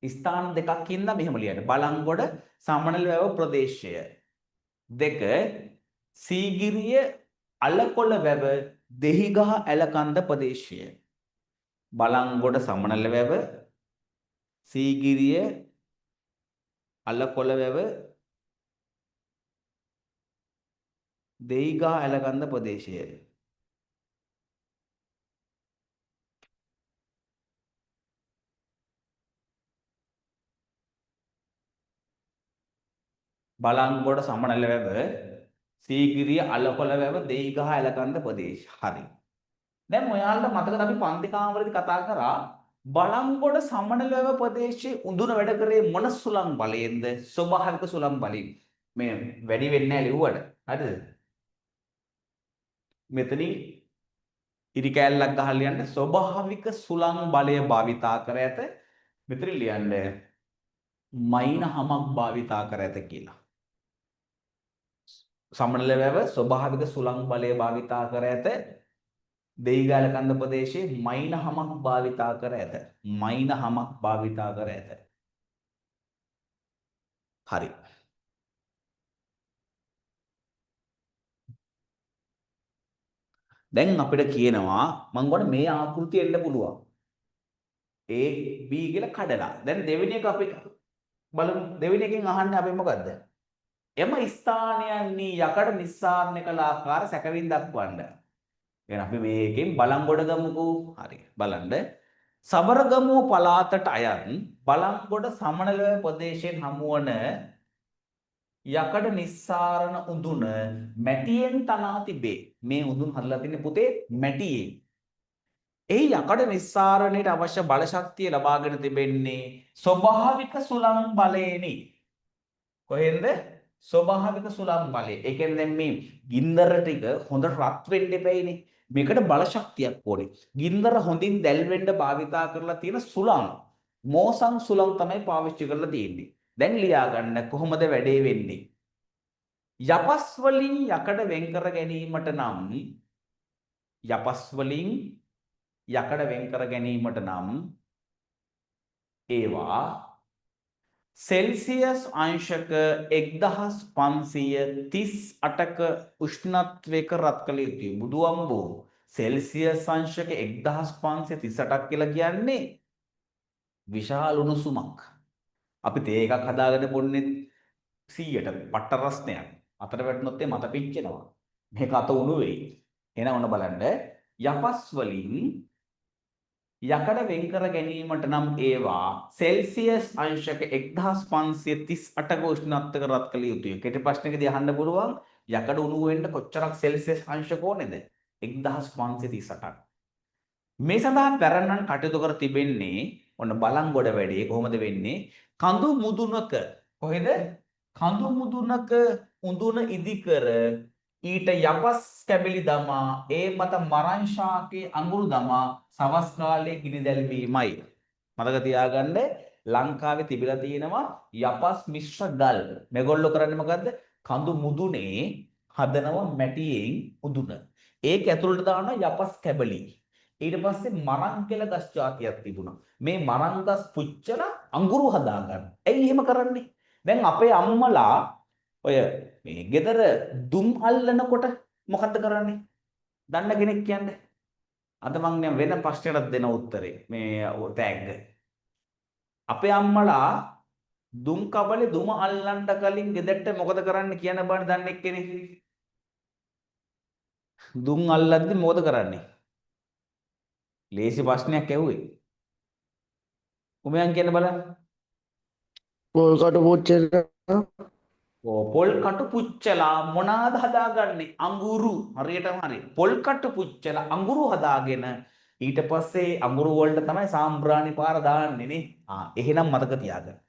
ස්ථාන දෙකක් හින්දා මෙහෙම ලියන්න. බලංගොඩ සමනල වැව ප්‍රදේශය. දෙක, සීගිරිය අලකොළ වැව දෙහිගහ ඇලකන්ද ප්‍රදේශය. බලංගොඩ සමනල වැව, සීගිරිය අලකොළ වැව දෙහිගහ ඇලකන්ද ප්‍රදේශය. බලංගොඩ සමනල වැව, සීගිරිය අලකොළ වැව දෙහිගහ ඇලකන්ද ප්‍රදේශ. හරි. දැන් ඔයාලට මතකද අපි පන්ති කාමරේදී කතා කරා බලංගොඩ සමනල වැව ප්‍රදේශයේ උඳුන වැඩ කරේ මොන සුළං බලයෙන්ද? ස්වභාවික සුළං බලයෙන්. මේ වැඩි වෙන්නේ නැහැ ලිව්වට. හරිද? මෙතනින් ඉරි කෑල්ලක් ගහලා ලියන්න ස්වභාවික සුළං බලය භාවිතා කර ඇත. මෙතනින් ලියන්න මයින් හමක් භාවිතා කර ඇත කියලා. සමනල වැව ස්වභාවික සුළං බලය භාවිතා කර ඇත. දෙයිගාල කන්ද ප්‍රදේශයේ මයින් හමක් භාවිතා කර ඇත. මයින් හමක් භාවිතා කර ඇත. හරි. දැන් අපිට කියනවා මං ගොඩ මේ ආකෘතිය එන්න පුළුවන්. A B කියලා කඩලා. දැන් දෙවෙනි එක අපි බලමු. දෙවෙනි එකෙන් අහන්නේ අපි මොකද්ද? එම ස්ථානයන්හි යකඩ නිස්සාරණය කළ ආකාර සැකවින් දක්වන්න. එහෙනම් අපි මේකෙන් බලංගොඩ ගමුකෝ. හරි. බලන්න. සබරගමුව පළාතට අයත් බලංගොඩ සමනලවැව ප්‍රදේශයෙන් හමුවන යකඩ නිස්සාරණ උඳුන මැටියෙන් තනා තිබේ. මේ උඳුන් හදලා තින්නේ පුතේ මැටියෙන්. ඒ යකඩ නිස්සාරණයට අවශ්‍ය බල ශක්තිය ලබාගෙන තිබෙන්නේ ස්වභාවික සුළං බලයෙනි. කොහෙන්ද? ස්වභාවික සුළං බලය. ඒ කියන්නේ දැන් මේ ගින්දර ටික හොඳට රත් වෙන්න එපැයිනේ. මේකට බල ශක්තියක් ඕනේ. ගින්දර හොඳින් දැල් වෙන්න භාවිතා කරලා තියෙන සුළං, මෝසං සුළං තමයි පාවිච්චි කරලා තියෙන්නේ. දැන් ලියා ගන්න කොහොමද වැඩේ වෙන්නේ? යපස් වලින් යකඩ වෙන් කර ගැනීමට නම්, යපස් වලින් යකඩ වෙන් කර ගැනීමට නම් ඒවා සෙල්සියස් අංශක 1538ක උෂ්ණත්වයක රත් කළ යුතුයි. බුදුઅම්බෝ, සෙල්සියස් අංශක 1538ක් කියලා කියන්නේ විශාල උණුසුමක්. අපි තේ එකක් හදාගෙන බොන්නේ 100ට පට්ට රස්නයක්. අතට වැටුනොත් ඒ මත පිච්චෙනවා. මේක අත උණු වෙයි. එහෙනම් ඔන්න බලන්න, යපස් වලින් යකඩ වෙන් කර ගැනීමට නම් ඒවා සෙල්සියස් අංශක 1538ක උෂ්ණත්වයක රත් කළ යුතුය. කෙටි ප්‍රශ්නකදී අහන්න පුළුවන් යකඩ උණු වෙන්න කොච්චරක් සෙල්සියස් අංශක ඕනේද? 1538ක්. මේ සඳහා පැරණන් කටයුතු කර තිබෙන්නේ ඔන්න බලංගොඩ වැඩේ කොහොමද වෙන්නේ? කඳු මුදුනක, කොහෙද? කඳු මුදුනක උඳුන ඉදිකර ඊට යපස් කැබලි දමා ඒ මත මරන් ශාකයේ අඟුරු දමා සවස් කාලයේ ගිනි දැල්වීමයි. මතක තියාගන්න, ලංකාවේ තිබිලා තියෙනවා යපස් මිශ්‍ර ගල්. මේගොල්ලෝ කරන්නේ මොකද්ද? කඳු මුදුනේ හදනවා මැටියෙන් උඳුන. ඒක ඇතුළට දානවා යපස් කැබලි. ඊට පස්සේ මරන් කියලා ගස් జాතියක් තිබුණා. මේ මරන් ගස් පුච්චලා අඟුරු හදා ගන්න. ඇයි එහෙම කරන්නේ? දැන් අපේ අම්මලා ඔය මේ ගෙදර දුම් අල්ලනකොට මොකද්ද කරන්නේ? දන්න කෙනෙක් කියන්නේ. අද මං දැන් වෙන ප්‍රශ්නයකට දෙන උත්තරේ මේ තෑග්ග. අපේ අම්මලා දුම් කබලේ දුම අල්ලන්න කලින් ගෙදරට මොකද කරන්න කියන බණ දන්නේ එක්කෙනෙක්. දුම් අල්ලද්දි මොකද කරන්නේ? ලේසි ප්‍රශ්නයක් ඇහුවේ. උමයන් කියන්න බලන්න. පොල් කටු පුච්චලා. ඔව්, පොල් කටු පුච්චලා මොනවාද හදාගන්නේ? අඟුරු. හරියටම හරි. පොල් කටු පුච්චලා අඟුරු හදාගෙන ඊට පස්සේ අඟුරු වලට තමයි සාම්බ්‍රාණි පාර දාන්නේ නේ. ආ, එහෙනම් මතක තියාගන්න.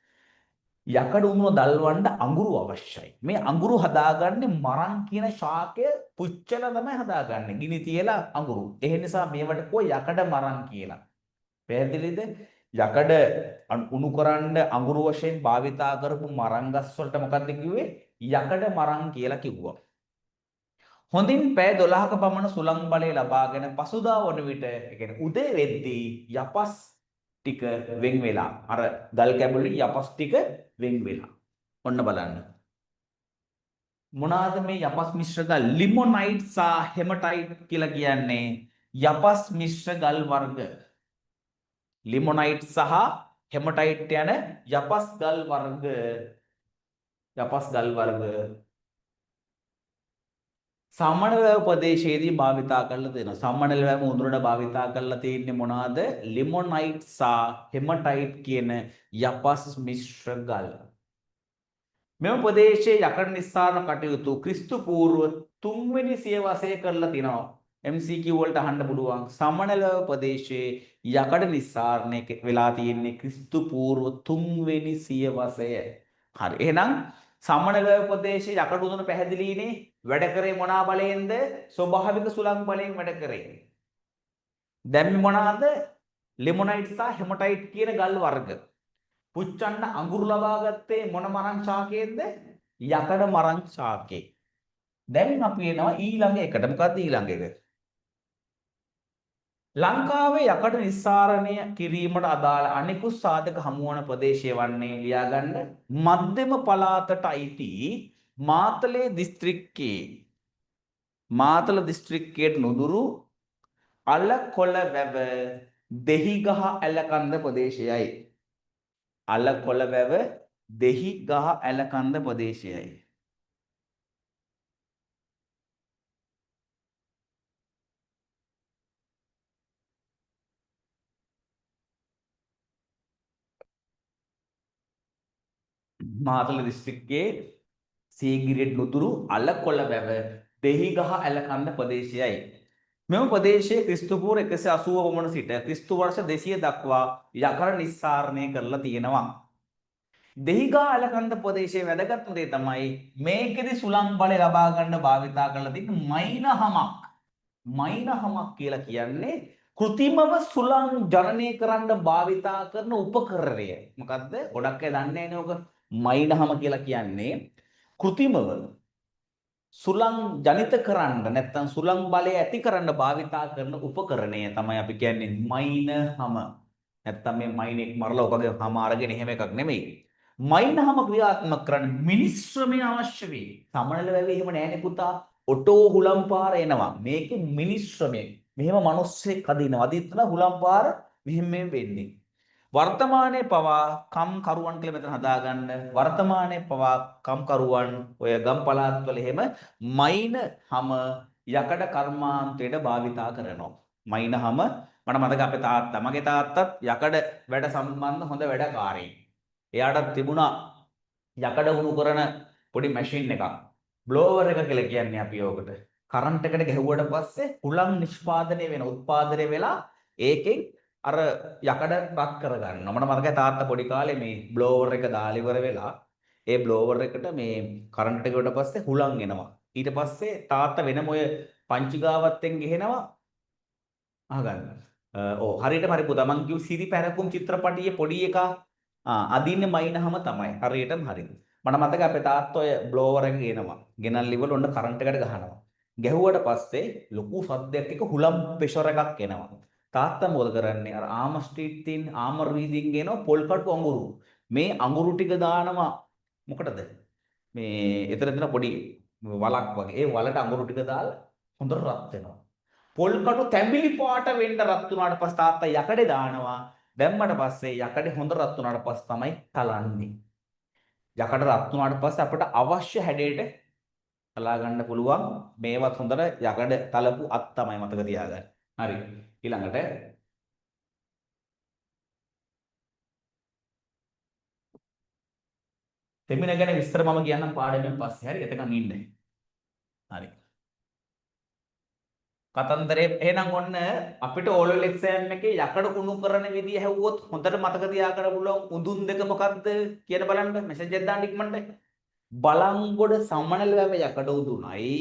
යකඩ උණුව දල්වන්න අඟුරු අවශ්‍යයි. මේ අඟුරු හදාගන්නේ මරන් කියන ශාකය පුච්චලා තමයි හදාගන්නේ. ගිනි තියලා අඟුරු. ඒ නිසා මේවට කිව්වා යකඩ මරන් කියලා. පැහැදිලිද? යකඩ උණු කරන්න අඟුරු වශයෙන් භාවිතා කරපු මරන් ගස් වලට මොකද්ද කිව්වේ? යකඩ මරන් කියලා කිව්වා. හොඳින් පැය 12ක පමණ සුළං බලය ලබාගෙන පසුදා වන විට, ඒ කියන්නේ උදේ වෙද්දී යපස් ටික වෙන් වෙලා, අර ගල් කැබලි යපස් ටික වෙන් වෙලා. ඔන්න බලන්න. මොනවාද මේ යපස් මිශ්‍ර ගල්? ලිමොනයිට් සහ හෙමටයිට් කියලා කියන්නේ යපස් මිශ්‍ර ගල් වර්ග. ලිමොනයිට් සහ හෙමටයිට් යන යපස් ගල් වර්ග. යපස් ගල් වර්ග සමනල ප්‍රදේශයේදී භාවිතා කරලා තියෙනවා. සමනල වැව උඳුරට භාවිතා කරලා තියෙන්නේ මොනවාද? ලිමොනයිට් සහ හෙමටයිට් කියන යපස් මිශ්‍ර ගල්. මෙම ප්‍රදේශයේ යකඩ නිස්සාරණ කටයුතු ක්‍රිස්තු පූර්ව 3 වෙනි සියවසේ කරලා තිනවා. MCQ වලට අහන්න පුළුවන්. සමනල ප්‍රදේශයේ යකඩ නිස්සාරණය වෙලා තියෙන්නේ ක්‍රිස්තු පූර්ව 3 වෙනි සියවසය. හරි. එහෙනම් සමනල ප්‍රදේශයේ යකඩ උදුන පැහැදිලිනේ. වැඩ කරේ මොනා බලයෙන්ද? ස්වභාවික සුළං බලයෙන් වැඩ කරේ. දැන් මේ මොනවාද? ලිමොනයිට් සහ හෙමටයිට් කියන ගල් වර්ග. පුච්චන්න අඟුරු ලබා ගත්තේ මොන මරන් ශාකයෙන්ද? යකඩ මරන් ශාකේ. දැන් අපි එනවා ඊළඟ එකට. මොකද්ද ඊළඟ එක? ලංකාවේ යකඩ නිස්සාරණය කිරීමට අදාළ අනෙකුත් සාධක හමුවන ප්‍රදේශය වන්නේ ලියාගන්න මධ්‍යම පළාතට අයිති මාතලේ දිස්ත්‍රික්කයේ, මාතල දිස්ත්‍රික්කයට නුදුරු අලකොළ වැව දෙහිගහ ඇලකන්ද ප්‍රදේශයයි. අලකොළ වැව දෙහිගහ ඇලකන්ද ප්‍රදේශයයි. මාතල දිස්ත්‍රික්කයේ සීගිරියට නුදුරු අලකොළ වැව දෙහිගහ ඇලකන්ද ප්‍රදේශයයි. මෙම ප්‍රදේශයේ ක්‍රිස්තු පූර්ව 180 පමණ සිට ක්‍රිස්තු වර්ෂ 200 දක්වා යකඩ නිස්සාරණය කරලා තියෙනවා. දෙහිගහ ඇලකන්ද ප්‍රදේශයේ වැදගත්ම දේ තමයි මේකෙදි සුළං බලය ලබා ගන්න භාවිතා කරලා තියෙන මයින්හමක්. මයින්හමක් කියලා කියන්නේ කෘතිමව සුළං ජනනය කරන්න භාවිතා කරන උපකරණය. මොකද්ද? ගොඩක් අය දන්නේ නැහැ නේ ඔක. මයින්හම කියලා කියන්නේ කෘතිමව සුළං ජනිත කරන්න නැත්නම් සුළං බලය ඇති කරන්න භාවිතා කරන උපකරණය තමයි අපි කියන්නේ මයින්හම. නැත්නම් මේ මයිනෙක් මරලා ඔකගේ හම අරගෙන එහෙම එකක් නෙමෙයි. මයින්හම ක්‍රියාත්මක කරන්න මිනිස් ශ්‍රමය අවශ්‍ය වෙයි. සමනල වැවේ එහෙම නෑනේ පුතා. ඔටෝ හුලම් පාර එනවා. මේකේ මිනිස් ශ්‍රමය. මෙහෙම මිනිස්සෙක් අදිනවා. අදින්න තමයි හුලම් පාර මෙහෙම මෙහෙම වෙන්නේ. වර්තමානයේ පවා කම්කරුවන් කියලා මෙතන හදාගන්න. වර්තමානයේ පවා කම්කරුවන් ඔය ගම් පළාත්වල එහෙම මයින් හම යකඩ කර්මාන්තයට භාවිතා කරනවා. මයින් හම මට මතක අපේ තාත්තා, මගේ තාත්තත් යකඩ වැඩ සම්බන්ධ හොඳ වැඩකාරයෙක්. එයාටත් තිබුණා යකඩ උණු කරන පොඩි මැෂින් එකක්. බ්ලෝවර් එක කියලා කියන්නේ අපි ඕකට. කරන්ට් එකට ගැහුවට පස්සේ හුලං නිෂ්පාදනය වෙන උත්පාදනය වෙලා ඒකෙන් අර යකඩ රත් කරගන්නවා. මට මතකයි තාත්තා පොඩි කාලේ මේ බ්ලෝවර් එක දාලා ඉවර වෙලා ඒ බ්ලෝවර් එකට මේ කරන්ට් එක ගිහුවට පස්සේ හුලං එනවා. ඊට පස්සේ තාත්තා වෙනම ඔය පංචි ගාවත්තෙන් ගෙහෙනවා අහගන්න. ඔව් හරියටම හරි පුතා. මං කිව්ව සිරි පැරකුම් චිත්‍රපටියේ පොඩි එකා අදින්නේ මයින්හම තමයි. හරියටම හරි. මට මතකයි අපේ තාත්තා ඔය බ්ලෝවර් එක ගේනවා. ගෙනල්ලා ඉවරලා ඔන්න කරන්ට් එකට ගහනවා. ගැහුවට පස්සේ ලොකු සද්දයක් එක්ක හුලම් ප්‍රෙෂර් එකක් එනවා. තාත්තා මොකද කරන්නේ? අර ආම ස්ට්‍රීට් තියෙන ආමර් වීදියෙන් ගේනවා පොල් කටු අඟුරු. මේ අඟුරු ටික දානවා මොකටද? මේ එතන තියෙන පොඩි වලක් වගේ. ඒ වලට අඟුරු ටික දාලා හොඳට රත් වෙනවා. පොල් කටු තැඹිලි පාට වෙන්න රත් වුණාට පස්සේ තාත්තා යකඩේ දානවා. දැම්මට පස්සේ යකඩේ හොඳ රත් වුණාට පස්සේ තමයි තලන්නේ. යකඩ රත් වුණාට පස්සේ අපිට අවශ්‍ය හැඩයට තලා ගන්න පුළුවන්. මේවත් හොඳට යකඩ තලපු අත් තමයි මතක තියාගන්න. හරි. ඊළඟට සෙමිනා ගැන විස්තර මම කියන්නම් පාඩමෙන් පස්සේ. හරි, එතකන් ඉන්න. හරි. කතන්දරේ එහෙනම් ඔන්න අපිට O level exam එකේ යකඩ කුණු කරන විදිය ඇහුවොත් හොඳට මතක තියාගන්න පුළුවන් උඳුන් දෙක මොකද්ද කියන බලන්න මෙසේජ් එකක් දාන්න ඉක්මනට. බලංගොඩ සමනල වැව යකඩ උඳුනයි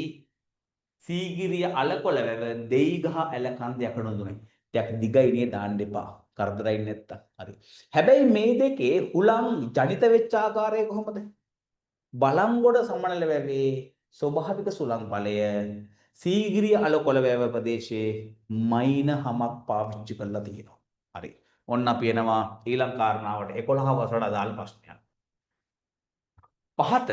සීගිරිය අලකොළ වැව දෙයිගහ ඇලකන්ද යකඩ උඳුනයි. ටිකක් දිගයි නේ දාන්න එපා. කරදරයි නැත්තම්. හරි. හැබැයි මේ දෙකේ හුලං ජනිත වෙච්ච ආකාරය කොහොමද? බලංගොඩ සමනල වැවේ ස්වභාවික සුළං බලය සීගිරිය අලකොළ වැව ප්‍රදේශයේ මයින් හමක් පාවිච්චි කරලා තියෙනවා. හරි. ඔන්න අපි එනවා ඊළඟ කාරණාවට 11 වසරට අදාළ ප්‍රශ්නයක්. පහත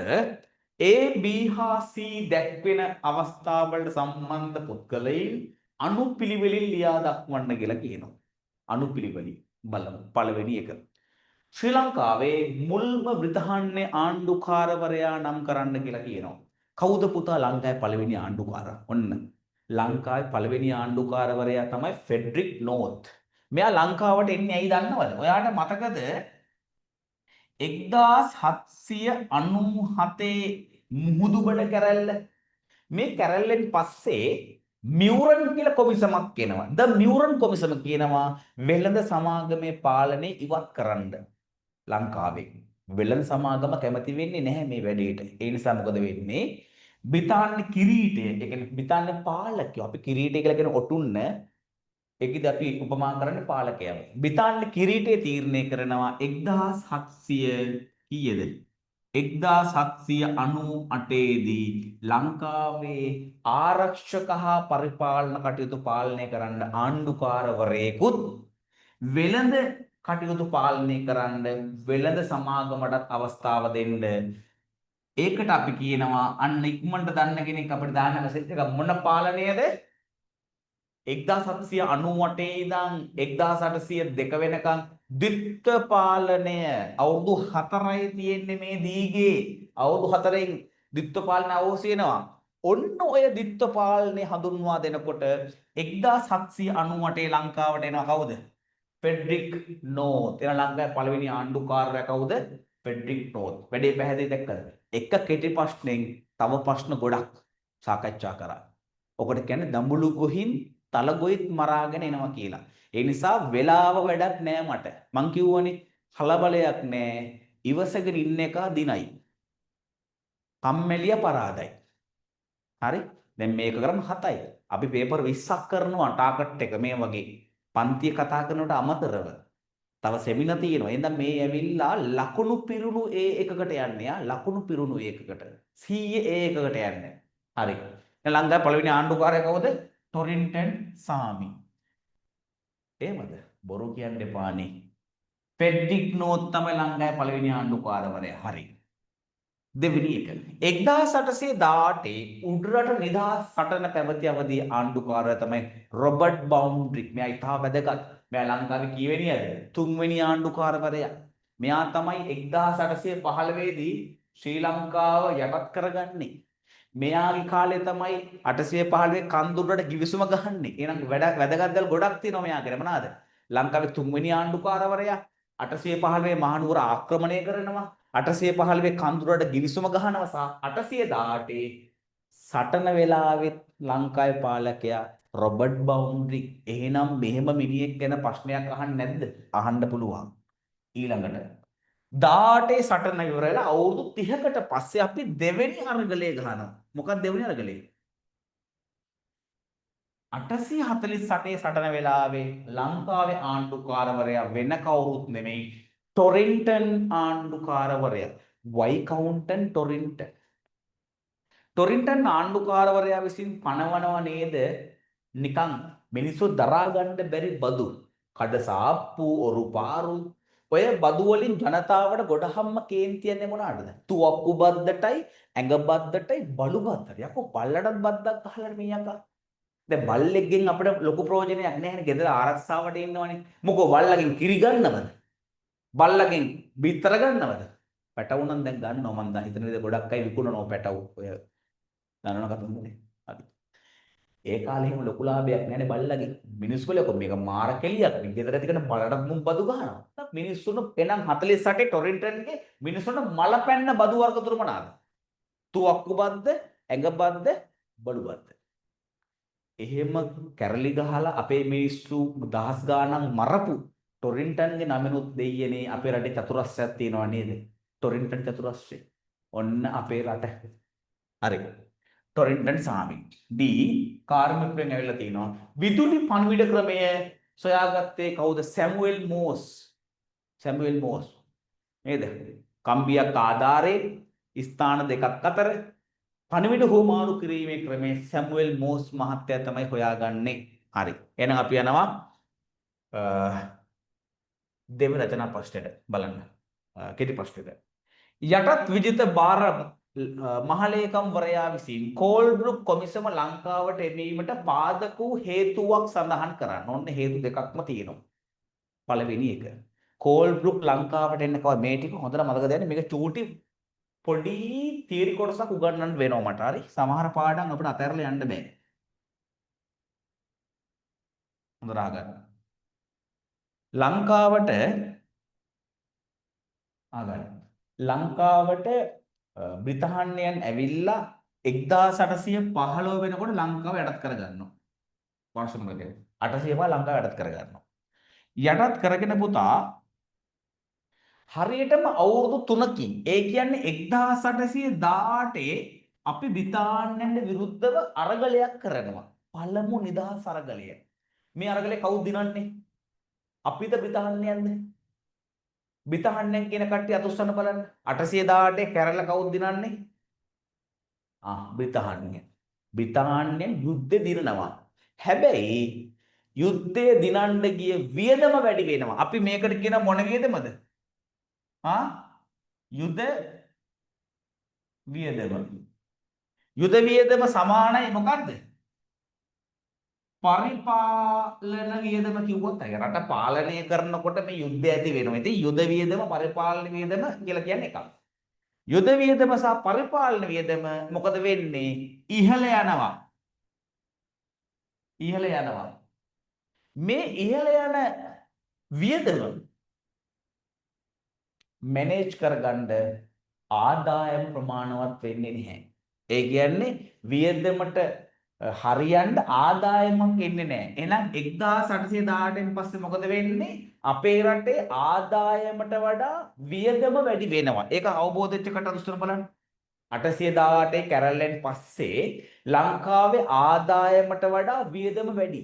A, B හා C දැක්වෙන අවස්ථාවලට සම්බන්ධ පුද්ගලයින් අනුපිළිවෙලින් ලියා දක්වන්න කියලා කියනවා. අනුපිළිවෙලින් බලමු. පළවෙනි එක. ශ්‍රී ලංකාවේ මුල්ම බ්‍රිතාන්‍ය ආණ්ඩුකාරවරයා නම් කරන්න කියලා කියනවා. කවුද පුතා ලංකාවේ පළවෙනි ආණ්ඩුකාර? ඔන්න ලංකාවේ පළවෙනි ආණ්ඩුකාරවරයා තමයි ෆෙඩරික් නෝත්. මෙයා ලංකාවට එන්නේ ඇයි දන්නවද? ඔයාට මතකද 1797 මුහුදුබඩ කැරැල්ල? මේ කැරැල්ලෙන් පස්සේ මියුරන් කියලා කොමිසමක් එනවා. ද මියුරන් කොමිසම කියනවා වෙළඳ සමාගමේ පාලනය ඉවත් කරන්න ලංකාවේ. වෙළඳ සමාගම කැමති වෙන්නේ නැහැ මේ වැඩේට. ඒ නිසා මොකද වෙන්නේ? බ්‍රිතාන්‍ය කිරීටය, ඒ කියන්නේ බ්‍රිතාන්‍ය පාලකයෝ, අපි කිරීටය කියලා කියන ඔටුන්න, ඒකෙදි අපි උපමා කරන්නේ පාලකයව. බ්‍රිතාන්‍ය කිරීටය තීරණය කරනවා 1700 කීයද? 1798 දී ලංකාවේ ආරක්ෂක හා පරිපාලන කටයුතු පාලනය කරන්න ආණ්ඩුකාරවරයෙකුත් වෙළඳ කටයුතු පාලනය කරන්න වෙළඳ සමාගමටත් අවස්ථාව දෙන්න. ඒකට අපි කියනවා අන්න ඉක්මනට දන්න කෙනෙක් අපිට දාන්න මැසේජ් එක මොන පාලනයද? 1798 ඉඳන් 1802 වෙනකන් ද්විත්ව පාලනය. අවුරුදු 4යි තියෙන්නේ මේ දීගේ. අවුරුදු 4න් ද්විත්ව පාලන අවෝසි වෙනවා. ඔන්න ඔය ද්විත්ව පාලනය හඳුන්වා දෙනකොට 1798 ලංකාවට එනවා කවුද? ෆෙඩරික් නෝත්. එන ලංකාවේ පළවෙනි ආණ්ඩුකාරයා කවුද? ෆෙඩරික් නෝත්. වැඩේ පැහැදිලි දැක්කද? එක කෙටි ප්‍රශ්නෙන් තව ප්‍රශ්න ගොඩක් සාකච්ඡා කරා. ඔකට කියන්නේ දඹුලු ගොහින් තල ගොයිත් මරාගෙන එනවා කියලා. ඒ නිසා වෙලාව වැඩක් නෑ මට. මං කිව්වනේ කලබලයක් නෑ. ඉවසගෙන ඉන්න එක දිනයි. කම්මැලිය පරාදයි. හරි? දැන් මේක කරන් 7යි. අපි පේපර් 20ක් කරනවා ටාගට් එක මේ වගේ. පන්තිය කතා කරනවට අමතරව තව සෙමිනාර් තියෙනවා. එහෙනම් මේ ඇවිල්ලා ලකුණු පිරුණු ඒ එකකට යන්නේ. ආ ලකුණු පිරුණු ඒකකට. 100 ඒ එකකට යන්නේ. හරි. දැන් ලංකාවේ පළවෙනි ආණ්ඩුකාරයා කවුද? ටොරින්ටන් සාමි. එහෙමද? බොරු කියන්න එපානේ. ෆෙඩරික් නෝත් තමයි ලංකාවේ පළවෙනි ආණ්ඩුකාරවරයා. හරි. දෙවෙනි එක 1818 උඩරට නිදහස් සටන පැවති අවදී ආණ්ඩුකාරයා තමයි රොබර්ට් බවුන්ඩ්‍රික්. මෙයා ඉතා වැදගත්. මෙයා ලංකාවේ කීවෙනියද? තුන්වෙනි ආණ්ඩුකාරවරයා. මෙයා තමයි 1815 දී ශ්‍රී ලංකාව යටත් කරගන්නේ. මෙයාගේ කාලේ තමයි 815 කන්දුරට ගිවිසුම ගහන්නේ. එහෙනම් වැදගත් දේවල් ගොඩක් තියෙනවා මෙයා ගැන. මොනවාද? ලංකාවේ තුන්වෙනි ආණ්ඩුකාරවරයා 815 මහනුවර ආක්‍රමණය කරනවා. 815 කන්දුරට ගිවිසුම ගහනවා සහ 818 සටන වෙලාවෙත් ලංකාවේ පාලකයා රොබර්ට් බවුන්ඩ්‍රික්. එහෙනම් මෙහෙම මිනිහෙක් ගැන ප්‍රශ්නයක් අහන්න නැද්ද? අහන්න පුළුවන්. ඊළඟට 18 සටන ඉවර වෙලා අවුරුදු 30කට පස්සේ අපි දෙවෙනි අරගලය ගහනවා. මොකක්ද දෙවෙනි අරගලය? 848 සටන වෙලාවේ ලංකාවේ ආණ්ඩුකාරවරයා වෙන කවුරුත් නෙමෙයි ටොරින්ටන් ආණ්ඩුකාරවරයා. වයිකවුන්ටන් ටොරින්ටන්. ටොරින්ටන් ආණ්ඩුකාරවරයා විසින් පනවනව නේද නිකන් මිනිස්සු දරා ගන්න බැරි බදු. කඩසාප්පු, ඔරු පාරු ඔය බදු වලින් ජනතාවට ගොඩහම්ම කේන්ති යන්නේ මොනවාටද? තුවක්කු බද්දටයි, ඇඟ බද්දටයි, බලු බද්දටයි. යකෝ බල්ලටත් බද්දක් ගහලා මේ යකා. දැන් බල්ලෙක්ගෙන් අපිට ලොකු ප්‍රයෝජනයක් නැහැ නේ. ගෙදර ආරක්ෂාවට ඉන්නවනේ. මොකෝ බල්ලගෙන් කිරි ගන්නවද? බල්ලගෙන් බිත්තර ගන්නවද? පැටවු නම් දැන් ගන්නවා මං දැන් හිතන විදිහ ගොඩක් අය විකුණනවා පැටවු. ඔය දන්නවන කතන්දරේ. හරි. ඒ කාලේ එහෙම ලොකු ලාභයක් නෑනේ බල්ලගෙන්. මිනිස්සු වල මේක මාර කෙලියක්. මේ ගෙදර ඇති කරන බලටත් මුන් බදු ගහනවා. මිනිස්සුන් එනම් 48 ටොරින්ටන්ගේ මිනිස්සුන්ට මල පැන්න බදු වර්ග තුන මොනවාද? තුවක්කු බද්ද, ඇඟ බද්ද, බලු බද්ද. එහෙම කැරලි ගහලා අපේ මිනිස්සු දහස් ගාණන් මරපු ටොරින්ටන්ගේ නමනුත් දෙයියනේ අපේ රටේ චතුරස්‍රයක් තියෙනවා නේද? ටොරින්ටන් චතුරස්‍රය. ඔන්න අපේ රට. හරි. ටොරින්ටන් සාමි. ඩී කාර්මිකයෙන් ඇවිල්ලා තිනවා. විදුලි පණිවිඩ ක්‍රමය සොයාගත්තේ කවුද? Samuel Morse. Samuel Morse. නේද? කම්බියක් ආධාරයෙන් ස්ථාන දෙකක් අතර පණිවිඩ හුවමාරු කිරීමේ ක්‍රමය සැමුවෙල් මෝස් මහත්තයා තමයි හොයාගන්නේ. හරි. එහෙනම් අපි යනවා දෙවෙනි රචනා ප්‍රශ්නෙට බලන්න. කෙටි ප්‍රශ්නෙට. යටත් විජිත භාර මහලේකම්වරයා විසින් කෝල්බ්‍රුක් කොමිසම ලංකාවට එමීමට පාදක වූ හේතුවක් සඳහන් කරන්න. ඔන්න හේතු දෙකක්ම තියෙනවා. පළවෙනි එක. කෝල්බ්‍රුක් ලංකාවට එන්න කව මේ ටික හොඳට මතක තියාගන්න. මේක චූටි පොඩි තියරි කොටසක් උගන්වන්න වෙනවා මට. හරි. සමහර පාඩම් අපිට අතහැරලා යන්න බෑ. හොඳට අහගන්න. ලංකාවට අහගන්න. ලංකාවට බ්‍රිතාන්‍යයන් ඇවිල්ලා 1815 වෙනකොට ලංකාව යටත් කරගන්නවා. වර්ෂ මොකද? 805 ලංකාව යටත් කරගන්නවා. යටත් කරගෙන පුතා හරියටම අවුරුදු 3කින් ඒ කියන්නේ 1818 අපි බ්‍රිතාන්‍යයන්ට විරුද්ධව අරගලයක් කරනවා. පළමු නිදහස් අරගලය. මේ අරගලය කවුද දිනන්නේ? අපිද බ්‍රිතාන්‍යයන්ද? බ්‍රිතාන්‍යයන් කියන කට්ටිය අත උස්සන්න බලන්න. 818 කැරළ කවුද දිනන්නේ? ආ බ්‍රිතාන්‍ය. බ්‍රිතාන්‍යයන් යුද්ධ දිනනවා. හැබැයි යුද්ධය දිනන්න ගිය වියදම වැඩි වෙනවා. අපි මේකට කියන මොන වියදමද? ආ යුද වියදම. යුද වියදම සමානයි මොකද්ද? පරිපාලන වියදම කිව්වොත් අය රට පාලනය කරනකොට මේ යුද්ධය ඇති වෙනවා. ඉතින් යුද වියදම පරිපාලන වියදම කියලා කියන්නේ එකක්. යුද වියදම සහ පරිපාලන වියදම මොකද වෙන්නේ? ඉහළ යනවා. ඉහළ යනවා. මේ ඉහළ යන වියදම මැනේජ් කරගන්න ආදායම ප්‍රමාණවත් වෙන්නේ නැහැ. ඒ කියන්නේ වියදමට හරියන්න ආදායමක් එන්නේ නැහැ. එහෙනම් 1818න් පස්සේ මොකද වෙන්නේ? අපේ රටේ ආදායමට වඩා වියදම වැඩි වෙනවා. ඒක අවබෝධ වෙච්ච කට උත්තර බලන්න. 818 කැරල්ලෙන් පස්සේ ලංකාවේ ආදායමට වඩා වියදම වැඩි.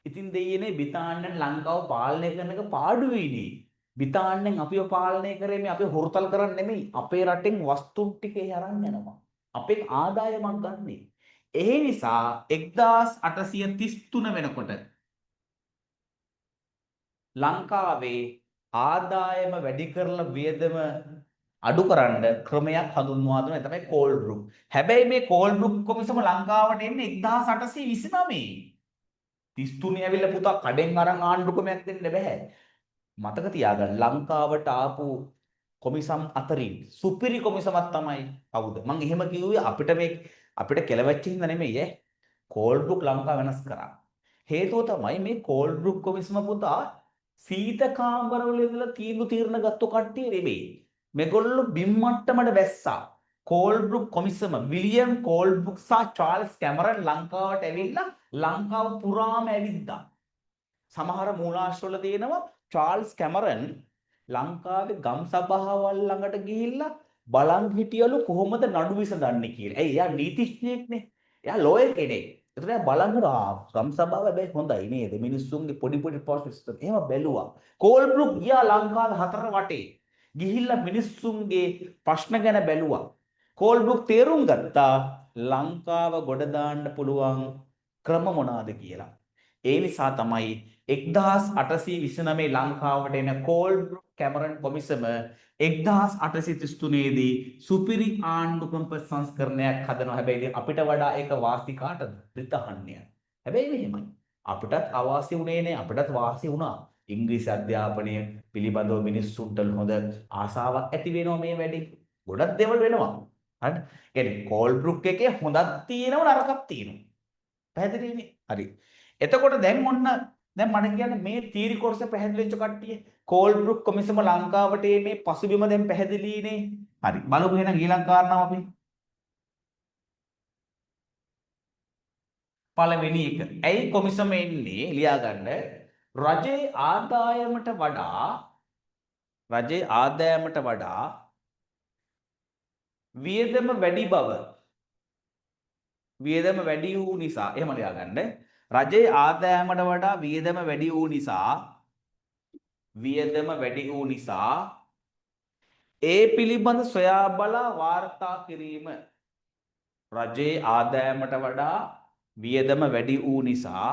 ඉතින් දෙයියනේ බිතාන්නන් ලංකාව පාලනය කරන එක පාඩුවේනේ. බිතාන්නන් අපිව පාලනය කරේ මේ අපේ හොරතල් කරන්න නෙමෙයි. අපේ රටෙන් වස්තු ටික ඒ අරන් යනවා. අපෙන් ආදායමක් ගන්නෙ. ඒ නිසා 1833 වෙනකොට ලංකාවේ ආදායම වැඩි කරලා වියදම අඩු කරන්න ක්‍රමයක් හඳුන්වා දුන්නා. ඒ තමයි කෝල්බ්‍රුක්. හැබැයි මේ කෝල්බ්‍රුක් කොමිසම ලංකාවට එන්නේ 1829. 33 ඇවිල්ලා පුතා කඩෙන් අරන් ආණ්ඩු ක්‍රමයක් දෙන්න බෑ. මතක තියාගන්න ලංකාවට ආපු කොමිසම් අතරින් සුපිරි කොමිසමක් තමයි කවුද? මං එහෙම කිව්වේ අපිට මේ අපිට කෙලවෙච්ච හින්දා නෙමෙයි ඈ. කෝල්බ්‍රුක් ලංකාව වෙනස් කරා. හේතුව තමයි මේ කෝල්බ්‍රුක් කොමිසම පුතා සීත කාමරවල ඉඳලා තීන්දුව තීරණ ගත්ත කට්ටිය නෙමෙයි. මේගොල්ලෝ බිම් මට්ටමට බැස්සා. කෝල්බ්‍රුක් කොමිසම විලියම් කෝල්බ්‍රුක් සහ චාල්ස් කැමරන් ලංකාවට ඇවිල්ලා ලංකාව පුරාම ඇවිද්දා. සමහර මූලාශ්‍රවල තියෙනවා චාල්ස් කැමරන් ලංකාවේ ගම් සභාවල් ළඟට ගිහිල්ලා බලන් හිටියලු කොහොමද නඩු විසඳන්නේ කියලා. ඇයි එයා නීතිඥයෙක්නේ. එයා ලෝයර් කෙනෙක්. ඒතර එයා බලන් හිටියා ගම් සභාව හැබැයි හොඳයි නේද? මිනිස්සුන්ගේ පොඩි පොඩි ප්‍රශ්න විසඳන. එහෙම බැලුවා. කෝල්බ්‍රුක් ගියා ලංකාවේ හතර වටේ. ගිහිල්ලා මිනිස්සුන්ගේ ප්‍රශ්න ගැන බැලුවා. කෝල්බ්‍රුක් තේරුම් ගත්තා ලංකාව ගොඩ දාන්න පුළුවන් ක්‍රම මොනවාද කියලා. ඒ නිසා තමයි 1829 ලංකාවට එන කෝල්බ්‍රුක් කැමරන් කොමිසම 1833 දී සුපිරි ආණ්ඩුක්‍රම ප්‍රතිසංස්කරණයක් හදනවා. හැබැයි ඉතින් අපිට වඩා ඒක වාසි කාටද? බ්‍රිතාන්‍යයට. හැබැයි මෙහෙමයි. අපිටත් අවාසි වුණේ නෑ. අපිටත් වාසි වුණා. ඉංග්‍රීසි අධ්‍යාපනය පිළිබඳව මිනිස්සුන්ට හොඳ ආසාවක් ඇති වෙනවා මේ වැඩේ. ගොඩක් දේවල් වෙනවා. හරිද? කියන්නේ කෝල්බ්‍රුක් එකේ හොඳක් තියෙනවා නරකක් තියෙනවා. පැහැදිලිනේ? හරි. එතකොට දැන් ඔන්න දැන් මට කියන්න මේ තීරි කොටස පැහැදිලි වෙච්ච කට්ටිය කෝල්බ්‍රුක් කොමිසම ලංකාවට මේ පසුබිම දැන් පැහැදිලිනේ. හරි. බලමු එහෙනම් ඊළඟ කාරණාව අපි. පළවෙනි එක. ඇයි කොමිසම එන්නේ? ලියා ගන්න. රජයේ ආදායමට වඩා රජයේ ආදායමට වඩා වියදම වැඩි බව වියදම වැඩි වූ නිසා එහෙම ලියා ගන්න. රජයේ ආදායමට වඩා වියදම වැඩි වූ නිසා වියදම වැඩි වූ නිසා ඒ පිළිබඳ සොයා බලා වාර්තා කිරීම. රජයේ ආදායමට වඩා වියදම වැඩි වූ නිසා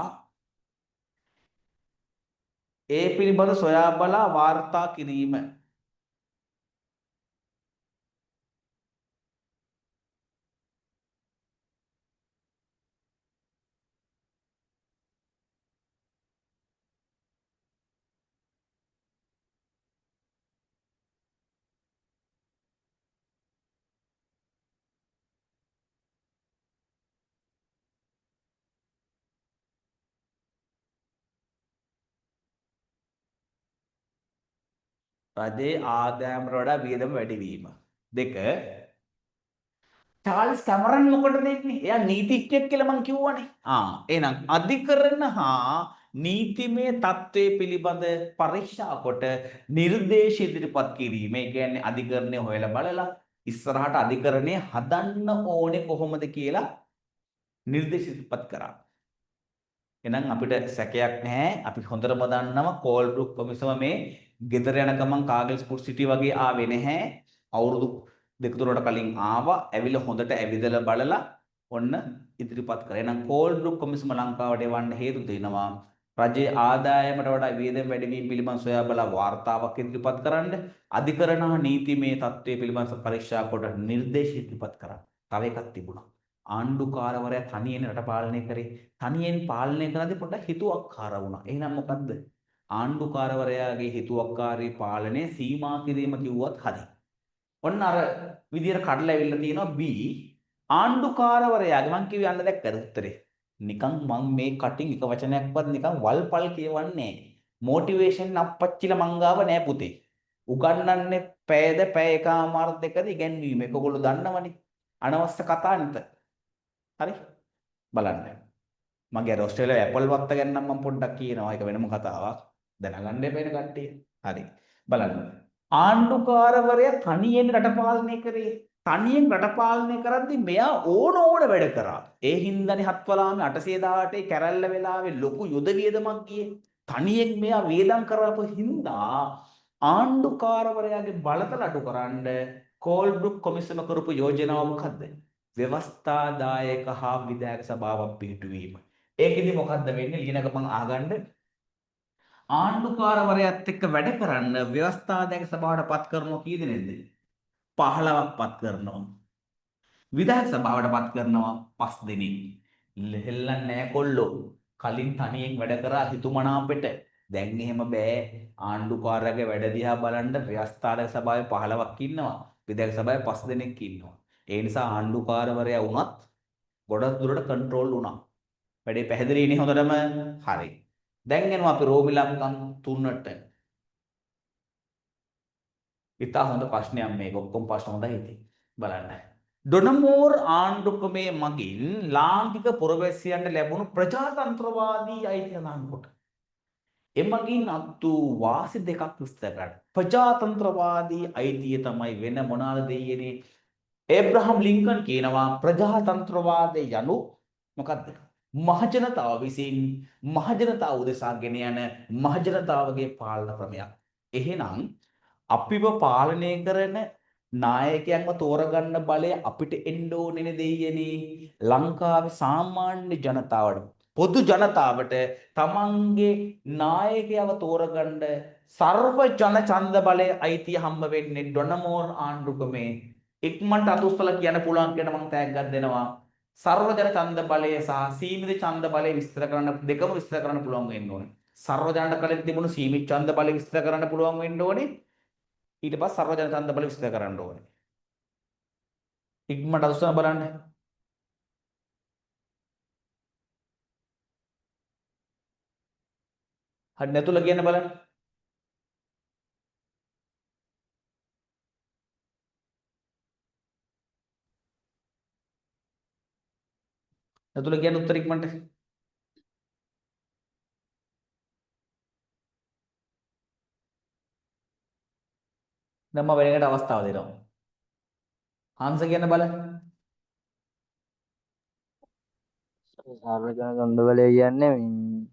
ඒ පිළිබඳ සොයා බලා වාර්තා කිරීම. රජයේ ආදායමට වඩා වියදම වැඩිවීම. දෙක, චාල්ස් කැමරන් මොකටද එන්නේ? එයා නීතිඥයෙක් කියලා මං කිව්වනේ. එහෙනම් අධිකරණ හා නීතිමය තත්ත්වය පිළිබඳ පරීක්ෂා කොට නිර්දේශ ඉදිරිපත් කිරීම. ඒ කියන්නේ අධිකරණය හොයලා බලලා ඉස්සරහට අධිකරණය හදන්න ඕනේ කොහොමද කියලා නිර්දේශ ඉදිරිපත් කරා. එහෙනම් අපිට සැකයක් නැහැ. අපි හොඳටම දන්නවා කෝල්බ්‍රුක් කොමිසම මේ ගෙදර යන ගමන් කාගල්ස් ෆුඩ් සිටි වගේ ආවේ නැහැ. අවුරුදු දෙක තුනකට කලින් ආවා. ඇවිල්ලා හොඳට ඇවිදලා බලලා ඔන්න ඉදිරිපත් කරා. එහෙනම් කෝල්බ්‍රුක් කොමිසම ලංකාවට එවන්න හේතු දෙනවා. රජයේ ආදායමට වඩා වියදම වැඩිවීම පිළිබඳ සොයා බලා වාර්තාවක් ඉදිරිපත් කරන්න, අධිකරණ හා නීතිමය තත්ත්වය පිළිබඳ පරීක්ෂා කොට නිර්දේශ ඉදිරිපත් කරන්න. තව එකක් තිබුණා. ආණ්ඩුකාරවරයා තනියෙන් රට පාලනය කරේ. තනියෙන් පාලනය කරද්දී පොඩ්ඩක් හිතුවක්කාර වුණා. එහෙනම් මොකද්ද? ආණ්ඩුකාරවරයාගේ හිතුවක්කාරී පාලනය සීමා කිරීම කිව්වත් හරි. ඔන්න අර විදියට කඩලා ඇවිල්ලා තියෙනවා B. ආණ්ඩුකාරවරයාගේ මං කිව්වේ අන්න දැක්කද උත්තරේ? නිකන් මං මේ කටින් එක වචනයක්වත් නිකන් වල්පල් කියවන්නේ නෑ. මොටිවේෂන් අප්පච්චිලා මං ගාව නෑ පුතේ. උගන්වන්නේ පැයද පැය එකමාර දෙකද ඉගැන්වීම. ඒක ඔයගොල්ලෝ දන්නවනේ. අනවශ්‍ය කතා නිත. හරි? බලන්න. මගේ අර ඕස්ට්‍රේලියාවේ ඇපල් වත්ත ගැන නම් මම පොඩ්ඩක් කියනවා. ඒක වෙනම කතාවක්. දැනගන්න එපා එන කට්ටිය. හරි. බලන්න. ආණ්ඩුකාරවරයා තනියෙන් රට පාලනය කරේ. තනියෙන් රට පාලනය කරද්දි මෙයා ඕන ඕන වැඩ කරා. ඒ හින්දානේ හත්වලාමේ 818 කැරැල්ල වෙලාවේ ලොකු යුද වියදමක් ගියේ. තනියෙන් මෙයා වියදම් කරපු හින්දා ආණ්ඩුකාරවරයාගේ බලතල අඩු කරන්න කෝල්බ්‍රුක් කොමිසම කරපු යෝජනාව මොකද්ද? ව්‍යවස්ථාදායක හා විධායක සභාවක් පිහිටුවීම. ඒකෙදි මොකද්ද වෙන්නේ? ලියන ගමන් අහගන්න. ආණ්ඩුකාරවරයාත් එක්ක වැඩ කරන්න ව්‍යවස්ථාදායක සභාවට පත් කරනවා කී දෙනෙක්ද? 15ක් පත් කරනවා. විධායක සභාවට පත් කරනවා 5 දෙනෙක්. හෙල්ලන්නේ නෑ කොල්ලෝ. කලින් තනියෙන් වැඩ කරා හිතුමනාපෙට. දැන් එහෙම බෑ. ආණ්ඩුකාරයාගේ වැඩ දිහා බලන්න ව්‍යවස්ථාදායක සභාවේ 15ක් ඉන්නවා. විධායක සභාවේ 5 දෙනෙක් ඉන්නවා. ඒ නිසා ආණ්ඩුකාරවරයා වුණත් ගොඩක් දුරට කන්ට්‍රෝල් වුණා. වැඩේ පැහැදිලිනේ හොඳටම? හරි. දැන් එනවා අපි රෝම ඉලක්කම් 3ට. ඉතා හොඳ ප්‍රශ්නයක් මේක. ඔක්කොම ප්‍රශ්න හොඳයි ඉතින්. බලන්න. ඩොනමෝර් ආණ්ඩුක්‍රමයේ මගින් ලාංකික පුරවැසියන්ට ලැබුණු ප්‍රජාතන්ත්‍රවාදී අයිතිය සඳහන් කොට එමගින් අත් වූ වාසි දෙකක් විස්තර කරන්න. ප්‍රජාතන්ත්‍රවාදී අයිතිය තමයි වෙන මොනවාද දෙයියනේ? ඒබ්‍රහම් ලින්කන් කියනවා ප්‍රජාතන්ත්‍රවාදය යනු මොකද්ද? මහජනතාව විසින් මහජනතාව උදෙසා ගෙන යන මහජනතාවගේ පාලන ක්‍රමයක්. එහෙනම් අපිව පාලනය කරන නායකයන්ව තෝරගන්න බලය අපිට එන්න ඕනේ දෙයියනේ. ලංකාවේ සාමාන්‍ය ජනතාවට, පොදු ජනතාවට තමන්ගේ නායකයව තෝරගන්න සර්ව ජන ඡන්ද බලය අයිතිය හම්බ වෙන්නේ ඩොනමෝර් ආණ්ඩුක්‍රමේ. ඉක්මනට අත උස්සලා කියන්න පුළුවන් කියන මං තෑග්ගක් දෙනවා. සර්වජන ඡන්ද බලය සහ සීමිත ඡන්ද බලය විස්තර කරන්න, දෙකම විස්තර කරන්න පුළුවන් වෙන්න ඕනේ. සර්වජනට කලින් තිබුණු සීමිත ඡන්ද බලය විස්තර කරන්න පුළුවන් වෙන්න ඕනේ. ඊට පස්සේ සර්වජන ඡන්ද බලය විස්තර කරන්න ඕනේ. ඉක්මනට අත උස්සලා බලන්න. හරි නැතුල කියන්න බලන්න. නැතුල කියන්න උත්තර ඉක්මනට. දැන් මම වෙන එකට අවස්ථාව දෙනවා. හංස කියන්න බලන්න. සර්වජන ඡන්ද බලය කියන්නේ මේ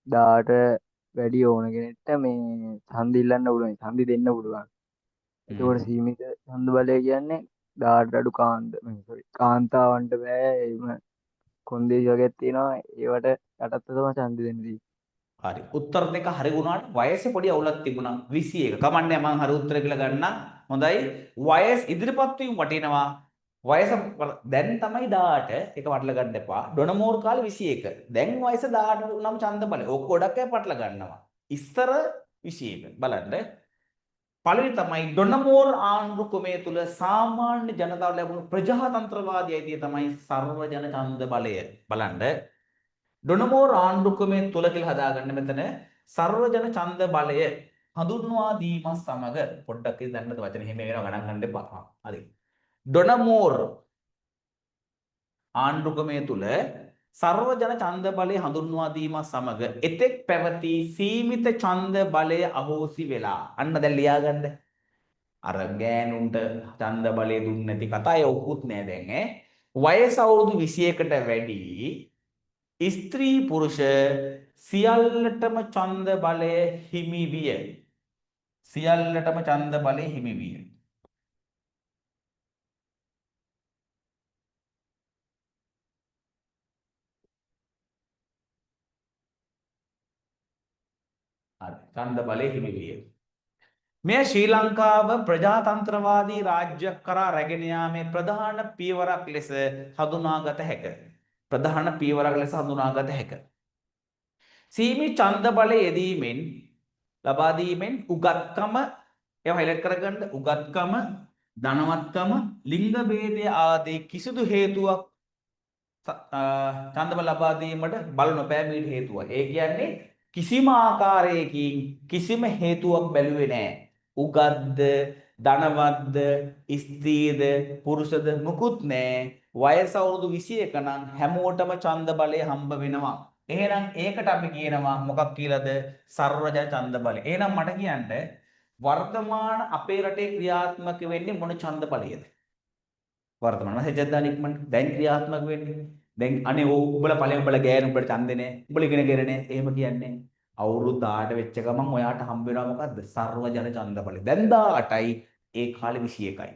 18 වැඩි ඕන කෙනෙක්ට මේ ඡන්ද ඉල්ලන්න පුළුවන්, ඡන්දි දෙන්න පුළුවන්. එතකොට සීමිත ඡන්ද බලය කියන්නේ 18 අඩු කාන්ත මේ සෝරි කාන්තාවන්ට බෑ. එහෙම කොන්දේසි වගේක් තියෙනවා. ඒවට යටත්ව තමයි ඡන්ද දෙන්න තියෙන්නේ. හරි. උත්තර දෙක හරි වුණාට වයසේ පොඩි අවුලක් තිබුණා. 21. කමන්නේ මං හරි උත්තර කියලා ගන්නම්. හොඳයි. වයස් ඉදිරිපත් වීම වටිනවා. වයස දැන් තමයි 18. ඒක වටල ගන්න එපා. ඩොනමෝර් කාලේ 21. දැන් වයස 18 වුණාම ඡන්ද බලය. ඕක ගොඩක් අය පටල ගන්නවා. ඉස්සර 21. බලන්න. පළවෙනි තමයි ඩොනමෝර් ආණ්ඩුක්‍රමය තුල සාමාන්‍ය ජනතාවට ලැබුණු ප්‍රජාතන්ත්‍රවාදී අයිතිය තමයි සර්වජන ඡන්ද බලය. බලන්න. ඩොනමෝර් ආණ්ඩුක්‍රමය තුල කියලා හදාගන්න මෙතන සර්වජන ඡන්ද බලය හඳුන්වා දීම සමග පොඩ්ඩක් ඉතින් දැනන්නද වචන එහෙම වෙනවා ගණන් ගන්න එපා. හරි. ඩොනමෝර් ආණ්ඩුක්‍රමය තුල සර්වජන ඡන්ද බලය හඳුන්වා දීම සමග එතෙක් පැවති සීමිත ඡන්ද බලය අහෝසි වෙලා. අන්න දැන් ලියාගන්න. අර ගෑනුන්ට ඡන්ද බලය දුන්නේ නැති කතා ඒ ඔක්කුත් නෑ දැන් ඈ. වයස අවුරුදු 21ට වැඩි ස්ත්‍රී පුරුෂ සියල්ලටම ඡන්ද බලය හිමි විය. සියල්ලටම ඡන්ද බලය හිමි විය. හරි. ඡන්ද බලය හිමි විය. මෙය ශ්‍රී ලංකාව ප්‍රජාතන්ත්‍රවාදී රාජ්‍යයක් කරා රැගෙන යාමේ ප්‍රධාන පියවරක් ලෙස හඳුනාගත හැක. ප්‍රධාන පියවරක් ලෙස හඳුනාගත හැක. සීමිත ඡන්ද බලය යෙදීමෙන් ලබා දීමෙන් උගත්කම, ඒවා හයිලයිට් කරගන්න, උගත්කම, ධනවත්කම, ලිංග භේදය ආදී කිසිදු හේතුවක් ඡන්ද බල ලබා දීමට බල නොපෑමීට හේතුව. ඒ කියන්නේ කිසිම ආකාරයකින් කිසිම හේතුවක් බැලුවේ නෑ. උගත්ද, ධනවත්ද, ස්ත්‍රීද, පුරුෂද මුකුත් නෑ. වයස අවුරුදු 21 නම් හැමෝටම ඡන්ද බලය හම්බ වෙනවා. එහෙනම් ඒකට අපි කියනවා මොකක් කියලාද? සර්වජන ඡන්ද බලය. එහෙනම් මට කියන්න වර්තමාන අපේ රටේ ක්‍රියාත්මක වෙන්නේ මොන ඡන්ද බලයද? වර්තමාන මැසේජ් එකක් දාන්න ඉක්මනට. දැන් ක්‍රියාත්මක වෙන්නේ. දැන් අනේ ඔව් උඹලා ඵලයන් උඹලා ගෑනු උඹලා ඡන්දේ නෑ. උඹලා ඉගෙන ගෙන නෑ. එහෙම කියන්නේ අවුරුදු 18 වෙච්ච ගමන් ඔයාට හම්බ වෙනවා මොකද්ද? සර්වජන ඡන්ද බලය. දැන් 18යි ඒ කාලේ 21යි.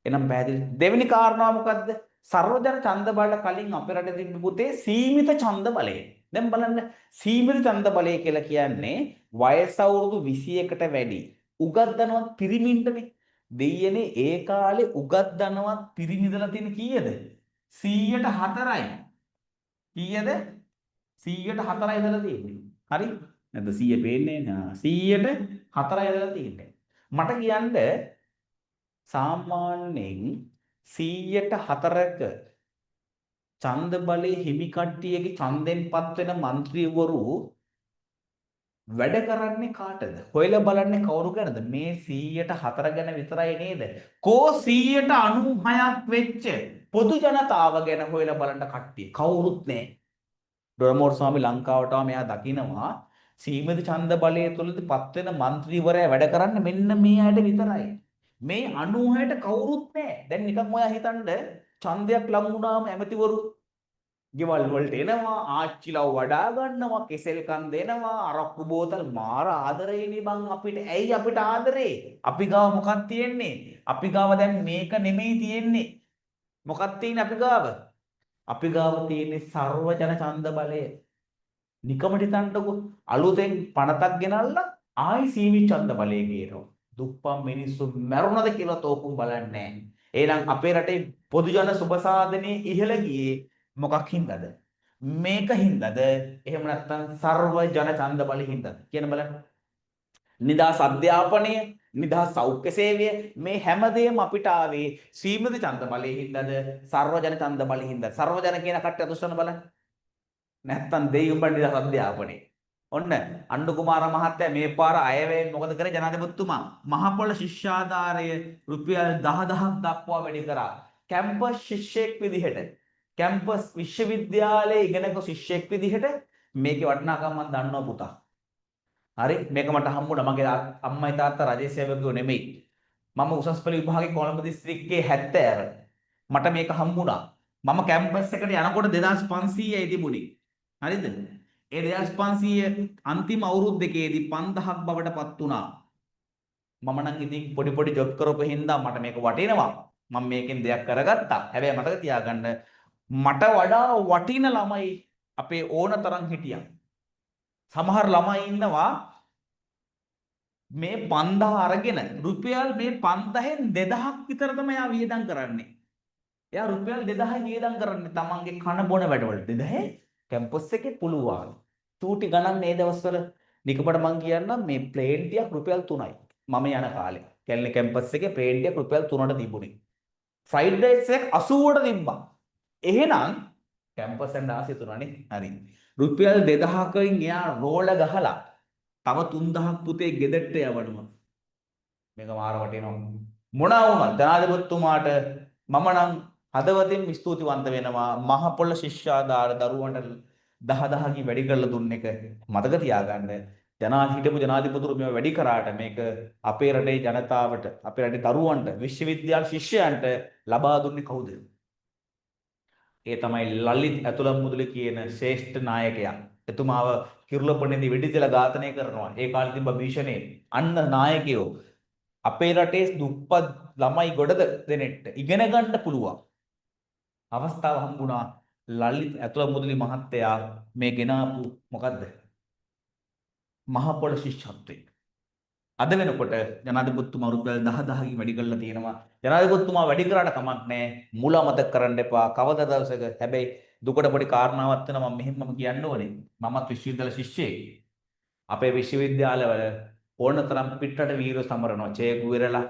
එහෙනම් පැහැදිලි. දෙවෙනි කාරණාව මොකද්ද? සර්වජන ඡන්ද බලයට කලින් අපේ රටේ තිබ්බ පුතේ සීමිත ඡන්ද බලය. දැන් බලන්න සීමිත ඡන්ද බලය කියලා කියන්නේ වයස අවුරුදු 21ට වැඩි උගත් ධනවත් පිරිමින්ටනේ. දෙයියනේ ඒ කාලේ උගත් ධනවත් පිරිමිදලා තියෙන කීයද? 104යි. කීයද? 104යි ඉඳලා තියෙන්නේ. හරි? නැත්නම් 100 පේන්නේ නෑ. 104යි ඉඳලා තියෙන්නේ. මට කියන්න සාමාන්‍යයෙන් 104ක ඡන්ද බලයේ හිමි කට්ටියගේ ඡන්දෙන් පත් වෙන മന്ത്രിවරු වැඩ කරන්නේ කාටද? හොයලා බලන්නේ කවුරු ගැනද? මේ 104 ගැන විතරයි නේද? කෝ 196ක් වෙච්ච පොදු ජනතාව ගැන හොයලා බලන්න කට්ටිය කවුරුත් නෑ. ඩොරමෝර් ස්වාමී ලංකාවට ආව මෙයා දකිනවා සීමිත ඡන්ද බලය තුළදී පත් වෙන മന്ത്രിවරයා වැඩ කරන්නේ මෙන්න මේ අයට විතරයි. මේ 96ට කවුරුත් නෑ. දැන් නිකන් ඔයා හිතන්න ඡන්දයක් ලං වුණාම ඇමතිවරු ගෙවල් වලට එනවා, ආච්චිලව වඩා ගන්නවා, කෙසෙල් කන් දෙනවා, අරක්කු බෝතල් මාර ආදරේනේ බං අපිට. ඇයි අපිට ආදරේ? අපි ගාව මොකක් තියෙන්නේ? අපි ගාව දැන් මේක නෙමෙයි තියෙන්නේ. මොකක් තියෙන්නේ අපි ගාව? අපි ගාව තියෙන්නේ සර්වජන ඡන්ද බලය. නිකමට හිතන්නකෝ අලුතෙන් පනතක් ගෙනල්ලා ආයි සීමිත ඡන්ද බලය කියනවා. දුප්පත් මිනිස්සු මැරුණද කියලා තෝකුම් බලන්නේ නැහැ. එහෙනම් අපේ රටේ පොදු ජන සුබ සාධනයේ ඉහළ ගියේ මොකක් හින්දාද? මේක හින්දාද? එහෙම නැත්නම් සර්ව ජන ඡන්ද බල හින්දාද? කියන බලන්න. නිදහස් අධ්‍යාපනය, නිදහස් සෞඛ්‍ය සේවය මේ හැමදේම අපිට ආවේ සීමිත ඡන්ද බලයේ හින්දාද? සර්ව ජන ඡන්ද බලයේ හින්දාද? සර්ව ජන කියන කට්ටිය අතුස්සන බලන්න. නැත්නම් දෙයි උඹ නිදහස් අධ්‍යාපනය. ඔන්න අණ්ඩු කුමාර මහත්තයා මේ පාර අයවැයෙන් මොකද කරේ ජනාධිපතිතුමා? මහපොළ ශිෂ්‍යාධාරය රුපියල් 10,000ක් දක්වා වැඩි කරා. කැම්පස් ශිෂ්‍යයෙක් විදිහට, කැම්පස් විශ්වවිද්‍යාලයේ ඉගෙනක ශිෂ්‍යයෙක් විදිහට මේකේ වටිනාකම මම දන්නවා පුතා. හරි, මේක මට හම්බුණා. මගේ අම්මයි තාත්තා රජයේ සේවකයෝ නෙමෙයි. මම උසස් පෙළ විභාගයේ කොළඹ දිස්ත්‍රික්කයේ 70. මට මේක හම්බුණා. මම කැම්පස් එකට යනකොට 2500යි තිබුණේ. හරිද? ඒ 2500 අන්තිම අවුරුදු දෙකේදී 5000ක් බවට පත් වුණා. මම නම් ඉතින් පොඩි පොඩි ජොබ් කරපු හින්දා මට මේක වටිනවා. මම මේකෙන් දෙයක් කරගත්තා. හැබැයි මතක තියාගන්න මට වඩා වටින ළමයි අපේ ඕන තරම් හිටියා. සමහර ළමයි ඉන්නවා මේ 5000 අරගෙන රුපියල් මේ 5000න් 2000ක් විතර තමයි එයා වියදම් කරන්නේ. එයා රුපියල් 2000 වියදම් කරන්නේ තමන්ගේ කන බොන වැඩවලට. 2000 කැම්පස් එකේ පුළුවන්. චූටි ගණන් මේ දවස්වල නිකපට මං කියන්නම් මේ ප්ලේන් ටිකක් රුපියල් 3යි. මම යන කාලේ. කැලණි කැම්පස් එකේ ප්ලේන් ටිකක් රුපියල් 3ට තිබුණේ. ෆ්‍රයිඩ් රයිස් එක 80ට තිබ්බා. එහෙනම් කැම්පස් එන්න ආසි තුනනේ. හරි. රුපියල් 2000කින් එයා රෝල ගහලා තව 3000ක් පුතේ ගෙදරට යවනවා. මේක මාර වටිනවා. මොනවා වුණත් ජනාධිපතිතුමාට මම නම් හදවතින් ස්තුතිවන්ත වෙනවා. මහ පොළ ශිෂ්‍යාධාර දරුවන්ට 10,000කින් වැඩි කරලා දුන්න එක මතක තියාගන්න. හිටපු ජනාධිපතිවරු මේව වැඩි කරාට මේක අපේ රටේ ජනතාවට, අපේ රටේ දරුවන්ට, විශ්වවිද්‍යාල ශිෂ්‍යයන්ට ලබා දුන්නේ කවුද? ඒ තමයි ලලිත් ඇතුළත් මුදලි කියන ශ්‍රේෂ්ඨ නායකයා. එතුමාව කිරුළපණේදී වෙඩි තියලා ඝාතනය කරනවා. ඒ කාලේ තිබ්බ භීෂණේ. අන්න නායකයෝ අපේ රටේ දුප්පත් ළමයි ගොඩ දෙනෙක්ට ඉගෙන ගන්න පුළුවන් අවස්ථාව හම්බුණා. ලලිත් ඇතුළත් මුදලි මහත්තයා මේ ගෙනාපු මොකද්ද? මහ පොළ ශිෂ්‍යත්වය. අද වෙනකොට ජනාධිපතිතුමා රුපියල් 10,000කින් වැඩි කරලා තියෙනවා. ජනාධිපතිතුමා වැඩි කරාට කමක් නැහැ. මුල අමතක කරන්න එපා. කවදා දවසක හැබැයි දුකට පොඩි කාරණාවක් වෙනවා. මම මෙහෙමම කියන්න ඕනේ. මමත් විශ්වවිද්‍යාල ශිෂ්‍යයෙක්. අපේ විශ්වවිද්‍යාලවල ඕන තරම් පිටරට වීරයෝ සමරනවා. චේ ගුවෙරලා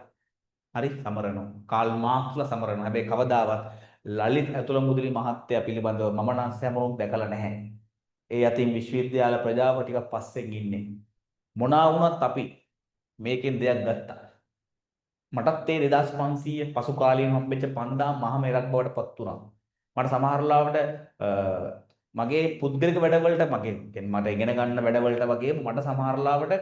හරි සමරනවා. කාල් මාක්ස්ලා සමරනවා. හැබැයි කවදාවත් ලලිත් ඇතුළ මුදලි මහත්තයා පිළිබඳව මම නම් සැමරුම් දැකලා නැහැ. ඒ අතින් විශ්වවිද්‍යාල ප්‍රජාව ටිකක් පස්සෙන් ඉන්නේ. මොනවා වුණත් අපි මේකෙන් දෙයක් ගත්තා. මටත් ඒ 2500 පසු කාලීන හම්බෙච්ච 5000 මහ මෙරක් බවට පත් වුණා. මට සමහර ලාවට මගේ පුද්ගලික වැඩවලට මගේ කියන්නේ මට ඉගෙන ගන්න වැඩවලට වගේම මට සමහර ලාවට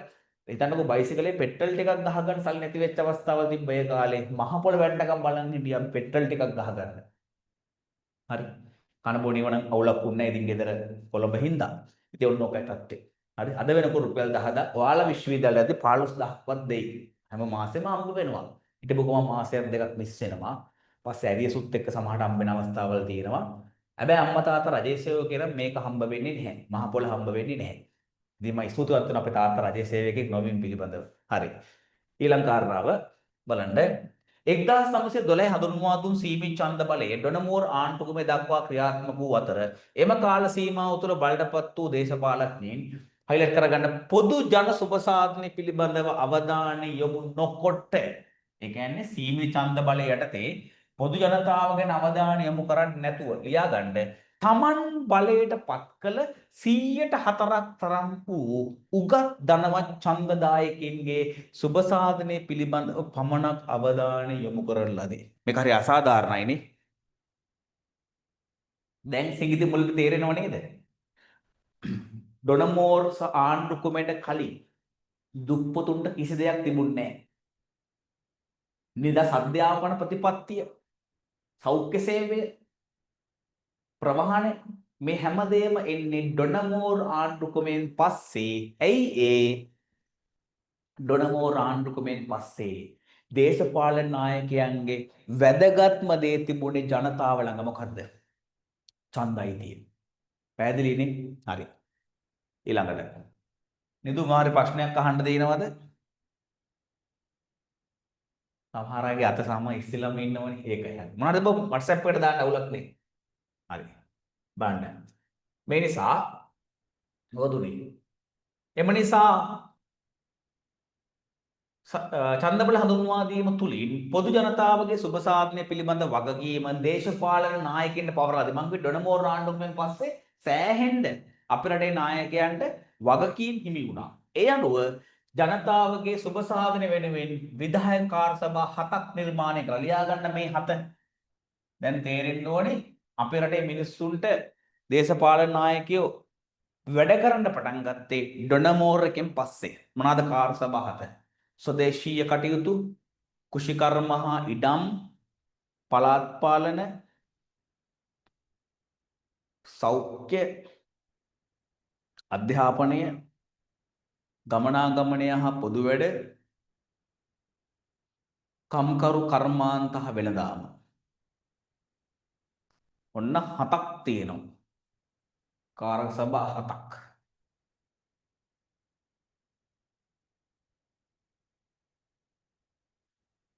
හිතන්නකෝ බයිසිකලේ පෙට්‍රල් ටිකක් ගහගන්න සල්ලි නැති වෙච්ච අවස්ථාවල් තිබ්බ ඒ කාලේ මහ පොළ වැටෙනකම් බලන් හිටියා පෙට්‍රල් ටිකක් ගහගන්න. හරි. කන බොනේව නම් අවුලක් වුණේ නැහැ ඉතින් ගෙදර කොළඹ හින්දා. ඉතින් ඔන්න ඔකයි තත්ත්වය. හරි. අද වෙනකොට රුපියල් 10000 ඔයාලා විශ්වවිද්‍යාලයේදී 15000ක්වත් දෙයි. හැම මාසෙම හම්බ වෙනවා. හිටපු ගමන් මාසයක් දෙකක් මිස් වෙනවා. පස්සේ ඇරියසුත් එක්ක සමහරට හම්බ වෙන අවස්ථාවල් තියෙනවා. හැබැයි අම්මා තාත්තා රජයේ සේවකයෝ නම් මේක හම්බ වෙන්නේ නැහැ. මහ පොළ හම්බ වෙන්නේ නැහැ. ඉතින් මම ස්තුතිවන්ත වෙනවා අපේ තාත්තා රජයේ සේවකයෙක් නොවීම පිළිබඳව. හරි. ඊළඟ කාරණාව බලන්න. 1912 හඳුන්වා දුන් සීමිත ඡන්ද බලය ඩොනමෝර් ආණ්ඩුක්‍රමය දක්වා ක්‍රියාත්මක වූ අතර එම කාල සීමාව තුළ බලටපත් වූ දේශපාලඥයින් හයිලයිට් කරගන්න පොදු ජන සුබ සාධනය පිළිබඳව අවධානය යොමු නොකොට, ඒ කියන්නේ සීමිත ඡන්ද බලය යටතේ පොදු ජනතාව ගැන අවධානය යොමු කරන්නේ නැතුව ලියාගන්න තමන් බලයට පත් කළ 104ක් තරම් වූ උගත් ධනවත් ඡන්දදායකින්ගේ සුබ සාධනය පිළිබඳව පමණක් අවධානය යොමු කරන ලදී. මේක හරි අසාධාරණයිනේ. දැන් සිඟිති මුලට තේරෙනව නේද? ඩොනමෝර් ආණ්ඩුක්‍රමයට කලින් දුප්පතුන්ට කිසි දෙයක් තිබුණේ නැහැ. නිදහස් අධ්‍යාපන ප්‍රතිපත්තිය, සෞඛ්‍ය සේවය, ප්‍රවාහනය මේ හැමදේම එන්නේ ඩොනමෝර් ආණ්ඩුක්‍රමයෙන් පස්සේ. ඇයි ඒ ඩොනමෝර් ආණ්ඩුක්‍රමයෙන් පස්සේ දේශපාලන නායකයන්ගේ වැදගත්ම දේ තිබුණේ ජනතාව ළඟ මොකද්ද? ඡන්ද අයිතිය. පැහැදිලිනේ? හරි. ඊළඟට නිදු මාරි ප්‍රශ්නයක් අහන්න දෙනවද? සමහර අයගේ අත සම ඉස්සෙල්ලාම ඉන්නවනේ. ඒකයි. හරි. මොනවාද බබ් WhatsApp එකට දාන්න අවුලක් නේ. හරි. බලන්න. මේ නිසා මොකද උනේ? එම නිසා ඡන්දබල හඳුන්වා දීම තුලින් පොදු ජනතාවගේ සුබ සාධනය පිළිබඳ වගකීම දේශපාලන නායකින්ට පවරලා දෙයි. මං කිව්වේ ඩොනමෝර් ආණ්ඩුවෙන් පස්සේ සෑහෙන්න අපේ රටේ නායකයන්ට වගකීම් හිමි වුණා. ඒ අනුව ජනතාවගේ සුබ සාධනය වෙනුවෙන් විධායක කාර්ය සභා 7ක් නිර්මාණය කළා. ලියා ගන්න මේ 7. දැන් තේරෙන්න ඕනේ අපේ රටේ මිනිස්සුන්ට දේශපාලන නායකයෝ වැඩ කරන්න පටන් ගත්තේ ඩොනමෝර් එකෙන් පස්සේ. මොනවාද කාර්ය සභා 7? ස්වදේශීය කටයුතු, කුෂිකර්ම හා ඉඩම්, පළාත් පාලන, සෞඛ්‍ය, අධ්‍යාපනය, ගමනාගමනය හා පොදු වැඩ, කම්කරු කර්මාන්ත හා වෙළඳාම. ඔන්න 7ක් තියෙනවා. කාරක සභා 7ක්.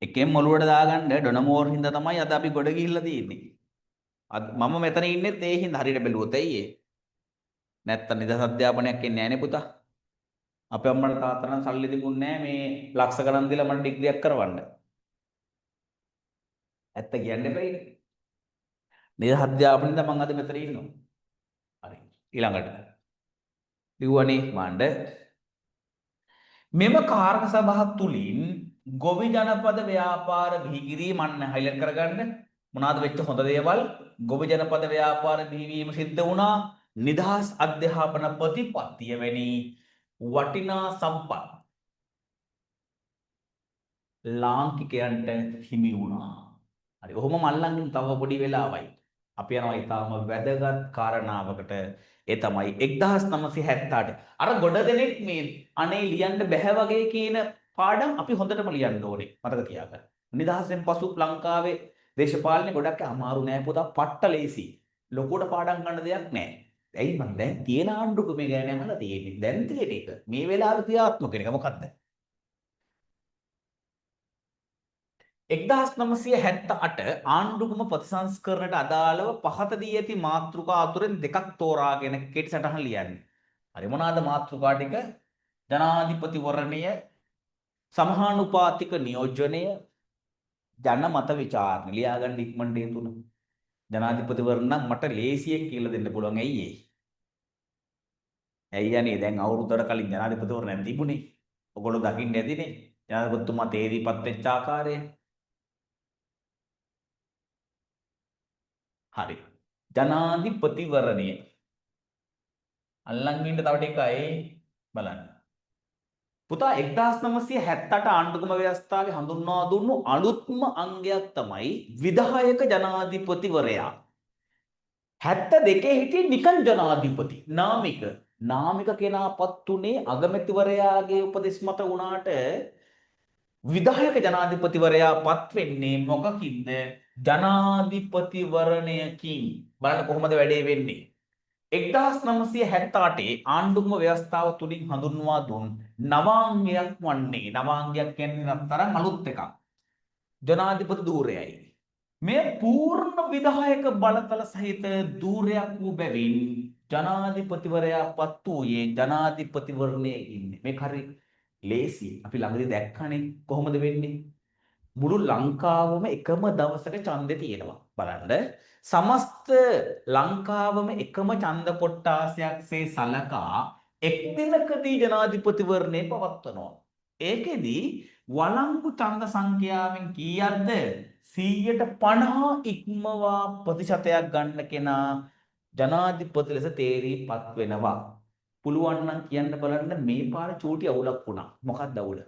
එකෙන් ඔලුවට දාගන්න ඩොනමෝර් හින්දා තමයි අද අපි ගොඩ ගිහිල්ලා තියෙන්නේ. අද මම මෙතන ඉන්නෙත් ඒ හින්දා හරියට බැලුවොත් ඇයි ඒ? නැත්තම් නිදහස් අධ්‍යාපනයක් එන්නේ නෑනේ පුතා. අපේ අම්මලා තාත්තලා නම් සල්ලි තිබුණේ නෑ මේ ලක්ෂ ගණන් දීලා මට ඩිග්‍රියක් කරවන්න. ඇත්ත කියන්න එපා. නිදහස් අධ්‍යාපනයෙන් මං අද මෙතන ඉන්නවා. හරි. ඊළඟට ලිව්වනේ මාණ්ඩ. මෙම කාරක සභා තුලින් ගොවි ජනපද ව්‍යාපාර බිහි කිරීම අන්න හයිලයිට් කරගන්න. මොනවාද වෙච්ච හොඳ දේවල්? ගොවි ජනපද ව්‍යාපාර බිහිවීම සිද්ධ වුණා. නිදහස් අධ්‍යාපන ප්‍රතිපත්තිය වැනි වටිනා සම්පත් ලාංකිකයන්ට හිමි වුණා. හරි. ඔහොම මල්ලන් තව පොඩි වෙලාවයි. අපි යනවා ඊටාම වැදගත් කාරණාවකට. ඒ තමයි 1978. අර ගොඩ දෙනෙක් මේ අනේ ලියන්න බැහැ වගේ කියන පාඩම් අපි හොඳටම ලියන්න ඕනේ. මතක තියාගන්න. නිදහසෙන් පසු ලංකාවේ දේශපාලනේ ගොඩක් අමාරු නෑ පුතා, පට්ට ලේසි. ලොකුවට පාඩම් ගන්න දෙයක් නෑ. ඇයි මං දැන් තියෙන ආණ්ඩුක මේ ගැන අහලා තියෙන්නේ. දැන් තියෙන එක මේ වෙලාවේ ක්‍රියාත්මක වෙන එක මොකද්ද? 1978 ආණ්ඩුක්‍රම ප්‍රතිසංස්කරණයට අදාළව පහත දී ඇති මාතෘකා අතුරෙන් දෙකක් තෝරාගෙන කෙටි සටහන් ලියන්න. හරි, මොනවාද මාතෘකා ටික? ජනාධිපතිවරණය, සමහානුපාතික නියෝජනය, ජන මත විචාරණය. ලියාගන්න ඉක්මනට ඒ තුන. ජනාධිපතිවරණ නම් මට ලේසියෙන් කියලා දෙන්න පුළුවන්. ඇයි ඒ? ඇයි අනේ දැන් අවුරුද්දකට කලින් ජනාධිපතිවරණයක් තිබුණේ. ඔයගොල්ලෝ දකින්න ඇතිනේ. ජනාධිපතිතුමා තේරීපත් වෙච්ච ආකාරය. හරි. ජනාධිපතිවරණය. අල්ලන් ඉන්න තව ටිකයි බලන්න. පුතා 1978 ආණ්ඩුක්‍රම ව්‍යවස්ථාවේ හඳුන්වා දුන්නු අලුත්ම අංගයක් තමයි විධායක ජනාධිපතිවරයා. 72 හිටියේ නිකන් ජනාධිපති නාමික. නාමික කෙනාපත් උනේ අගමැතිවරයාගේ උපදෙස් මත වුණාට විධායක ජනාධිපතිවරයා පත් වෙන්නේ මොකකින්ද? ජනාධිපතිවරණයකින්. බලන්න කොහොමද වැඩේ වෙන්නේ. 1978 ආණ්ඩුක්‍රම ව්‍යවස්ථාව තුලින් හඳුන්වා දුන් නවාංගයක් වන්නේ, නවාංගයක් කියන්නේ තරම් අලුත් එකක්, ජනාධිපති ධූරයයි. මේ පූර්ණ විධායක බලතල සහිත ධූරයක් වූ බැවින් ජනාධිපතිවරයා පත් වූයේ ජනාධිපතිවරණයේ ඉන්නේ. මේක හරි ලේසි. අපි ළඟදී දැක්කනේ කොහොමද වෙන්නේ. මුළු ලංකාවම එකම දවසක ඡන්දේ තියෙනවා. බලන්න, සමස්ත ලංකාවම එකම ඡන්ද කොට්ටාසයක්සේ සලකා එක් දිනකදී ජනාධිපතිවරණය පවත්වනවා. ඒකෙදි වළංගු ඡන්ද සංඛ්‍යාවෙන් කීයක්ද? 150 ඉක්මවා ප්‍රතිශතයක් ගන්න කෙනා ජනාධිපති ලෙස තේරීපත් වෙනවා. පුළුවන් නම් කියන්න බලන්න, මේ පාර චූටි අවුලක් වුණා. මොකක්ද අවුල?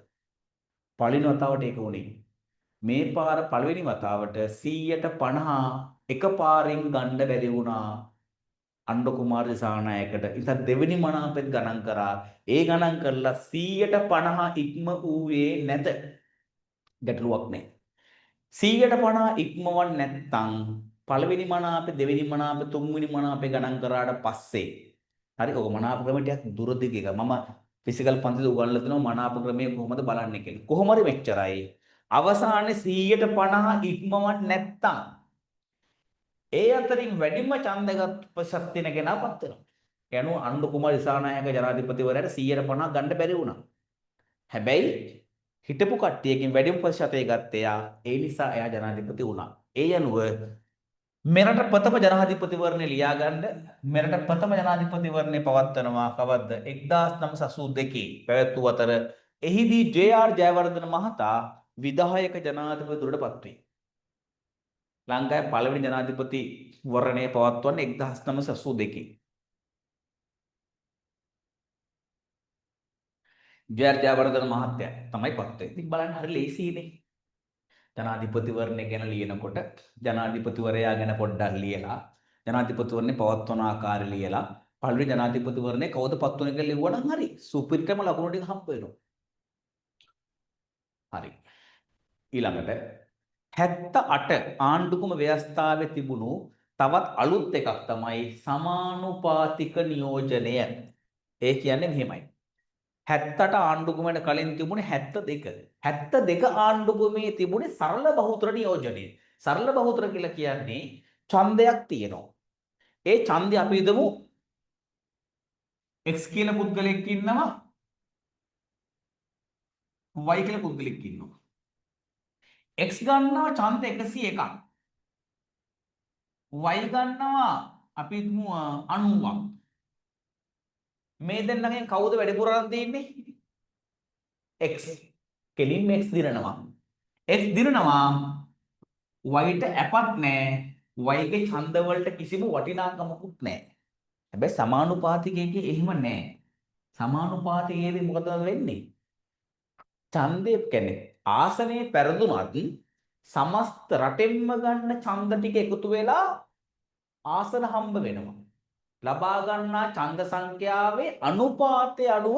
පළවෙනි වතාවට ඒක වුණේ. මේ පාර පළවෙනි වතාවට 150 එකපාරින් ගන්න බැරි වුණා අණ්ඩු කුමාර දිසානායකට. ඉතින් දෙවෙනි මනාපෙත් ගණන් කරා. ඒ ගණන් කරලා 150 ඉක්ම වූයේ නැත. ගැටලුවක් නෑ. 150 ඉක්මවන්නේ නැත්තම් පළවෙනි මනාපේ, දෙවෙනි මනාපේ, තුන්වෙනි මනාපේ ගණන් කරාට පස්සේ හරි, ඔක මනාප ක්‍රම ටිකක් දුර දිග එක. මම ෆිසිකල් පන්තිද උගන්වලා දෙනවා මනාප ක්‍රමය කොහොමද බලන්නේ කියලා. කොහොම හරි මෙච්චරයි. අවසානයේ 150 ඉක්මවන්නේ නැත්තම් ඒ අතරින් වැඩිම ඡන්දගත් ප්‍රතිශත තියෙන කෙනා පත් වෙනවා. ඒ අනුව අණ්ඩු කුමාර දිසානායක ජනාධිපතිවරයාට 150 ගන්න බැරි වුණා. හැබැයි හිටපු කට්ටියකින් වැඩිම ප්‍රතිශතය ගත්තේ එයා. ඒ නිසා එයා ජනාධිපති වුණා. ඒ අනුව මෙරට ප්‍රථම ජනාධිපතිවරණය ලියාගන්න, මෙරට ප්‍රථම ජනාධිපතිවරණය පවත්වනවා කවද්ද? 1982 පැවැත්වූ අතර එහිදී ජේ.ආර්. ජයවර්ධන මහතා විධායක ජනාධිපති ධුරයට පත් වේ. ලංකාවේ පළවෙනි ජනාධිපති වරණය පවත්වන්නේ 1982. ජේ.ආර්. ජයවර්ධන මහත්තයා තමයි පත් වෙන්නේ. ඉතින් බලන්න හරි ලේසියිනේ. ජනාධිපතිවරණය ගැන ලියනකොට ජනාධිපතිවරයා ගැන පොඩ්ඩක් ලියලා, ජනාධිපතිවරණය පවත්වන ආකාරය ලියලා, පළවෙනි ජනාධිපතිවරණය කවුද පත් වුනේ කියලා ලිව්වනම් හරි සුපිරිටම ලකුණු ටික හම්බ වෙනවා. හරි. ඊළඟට 78 ආණ්ඩුක්‍රම ව්‍යවස්ථාවේ තිබුණු තවත් අලුත් එකක් තමයි සමානුපාතික නියෝජනය. ඒ කියන්නේ මෙහෙමයි. 78 ආණ්ඩුක්‍රමයට කලින් තිබුණේ 72. 72 ආණ්ඩුක්‍රමයේ තිබුණේ සරල බහුතර නියෝජනය. සරල බහුතර කියලා කියන්නේ ඡන්දයක් තියෙනවා. ඒ ඡන්දය අපි හිතමු X කියන පුද්ගලයෙක් ඉන්නවා, Y කියලා පුද්ගලයෙක් ඉන්නවා. X ගන්නවා ඡන්ද 101ක්. Y ගන්නවා අපි හිතමු 90ක්. මේ දෙන්නගෙන් කවුද වැඩිපුර අරන් තියෙන්නේ? X. කෙලින්ම X දිනනවා. X දිනනවා, Y ට ඇපත් නෑ. Y ගේ ඡන්ද වලට කිසිම වටිනාකමකුත් නෑ. හැබැයි සමානුපාතිකයේ එහෙම නෑ. සමානුපාතිකයේදී මොකද වෙන්නේ? ඡන්දය කියන්නේ ආසනයේ පෙරදුනත් සමස්ත රටෙන්ම ගන්න ඡන්ද ටික එකතු වෙලා ආසන හම්බ වෙනවා. ලබා ගන්නා ඡන්ද සංඛ්‍යාවේ අනුපාතය අනුව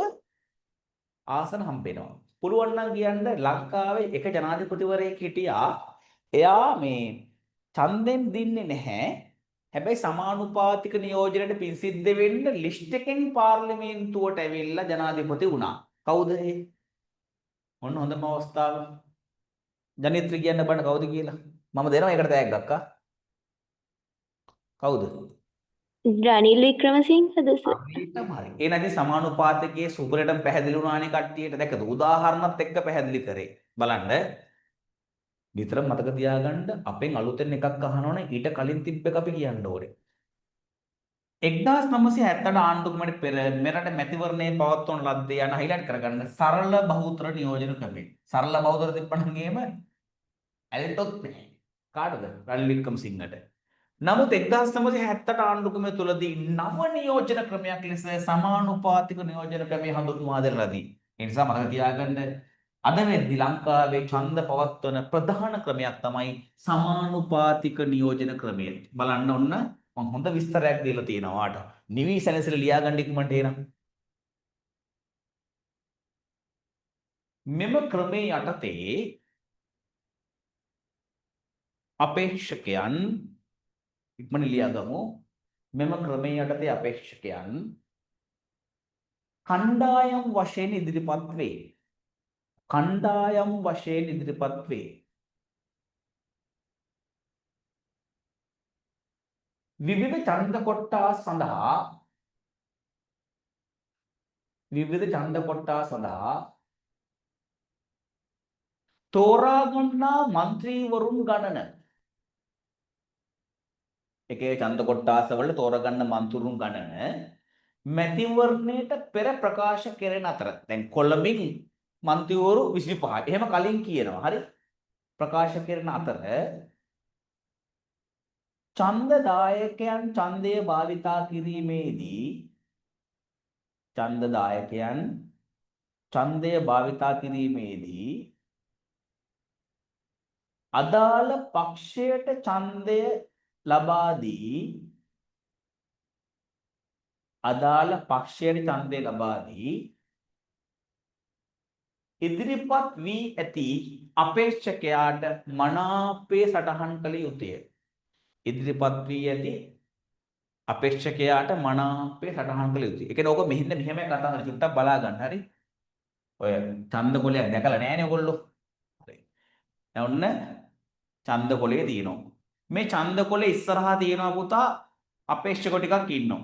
ආසන හම්බ වෙනවා. පුළුවන් නම් කියන්න, ලංකාවේ එක ජනාධිපතිවරයෙක් හිටියා. එයා මේ ඡන්දෙන් දින්නේ නැහැ. හැබැයි සමානුපාතික නියෝජනයට පින් සිද්ධ වෙන්න ලිස්ට් එකෙන් පාර්ලිමේන්තුවට ඇවිල්ලා ජනාධිපති වුණා. කවුද ඒ? ඔන්න හොඳම අවස්ථාව. ජනිත්‍රි කියන්න බලන්න කවුද කියලා. මම දෙනවා ඒකට තෑග්ගක්. ආ. කවුද? රනිල් වික්‍රමසිංහද සර්? හරියටම හරි. ඒ නැති සමානුපාතිකයේ සුපිරියටම පැහැදිලි වුණානේ කට්ටියට. දැකද? උදාහරණත් එක්ක පැහැදිලි කරේ. බලන්න. නිතරම මතක තියාගන්න, අපෙන් අලුතෙන් එකක් අහනවනේ ඊට කලින් තිබ්බ එක අපි කියන්න ඕනේ. 1978 ආණ්ඩුක්‍රමයට පෙර මෙරට මැතිවරණය පවත්වන ලද්දේ යන හයිලයිට් කරගන්න සරල බහුතර නියෝජන ක්‍රමය. සරල බහුතර තිබ්බනම් එහෙම ඇල්ටොත් නෑ. කාටද? රනිල් වික්‍රමසිංහට. නමුත් 1978 ආණ්ඩුක්‍රමය තුලදී නව නියෝජන ක්‍රමයක් ලෙස සමානුපාතික නියෝජන ක්‍රමය හඳුන්වා දෙන ලදී. ඒ නිසා මතක තියාගන්න අද වෙද්දි ලංකාවේ ඡන්ද පවත්වන ප්‍රධාන ක්‍රමයක් තමයි සමානුපාතික නියෝජන ක්‍රමය. බලන්න ඔන්න මං හොඳ විස්තරයක් දීලා තියෙනවා ඔයාට. නිවි සැනසෙල ලියාගන්න ඉක්මනට එනවා. මෙම ක්‍රමයේ යටතේ අපේක්ෂකයන් ඉක්මන ලියාගමු. මෙම ක්‍රමයේ යටතේ අපේක්ෂකයන් කණ්ඩායම් වශයෙන් ඉදිරිපත් වේ. කණ්ඩායම් වශයෙන් ඉදිරිපත් වේ. විවිධ ඡන්ද කොට්ටාස් සඳහා විවිධ ඡන්ද කොට්ටාස් සඳහා තෝරා ගන්නා මන්ත්‍රීවරුන් ගණන. එක එක ඡන්ද කොට්ටාස වල තෝරගන්න මන්ත්‍රීවරුන් ගණන මැතිවරණයට පෙර ප්‍රකාශ කෙරෙන අතර දැන් කොළඹින් මන්ත්‍රීවරු 25යි. එහෙම කලින් කියනවා. හරි? ප්‍රකාශ කෙරෙන අතර ඡන්දදායකයන් ඡන්දය භාවිතා කිරීමේදී ඡන්දදායකයන් ඡන්දය භාවිතා කිරීමේදී අදාළ පක්ෂයට ඡන්දය ලබා දී අදාළ පක්ෂයට ඡන්දය ලබා දී ඉදිරිපත් වී ඇති අපේක්ෂකයාට මනාපේ සටහන් කළ යුතුය. ඉදිරිපත් වී ඇති අපේක්ෂකයාට මනාපේ සටහන් කළ යුතුය. ඒ කියන්නේ ඕක මෙහෙන්න මෙහෙම කතා කරලා චුට්ටක් බලා ගන්න. හරි? ඔය ඡන්ද කොලයක් දැකලා නෑනේ ඔයගොල්ලෝ. හරි. දැන් ඔන්න ඡන්ද කොලේ තියෙනවා. මේ ඡන්ද කොලේ ඉස්සරහා තියෙනවා පුතා අපේක්ෂක ටිකක් ඉන්නවා.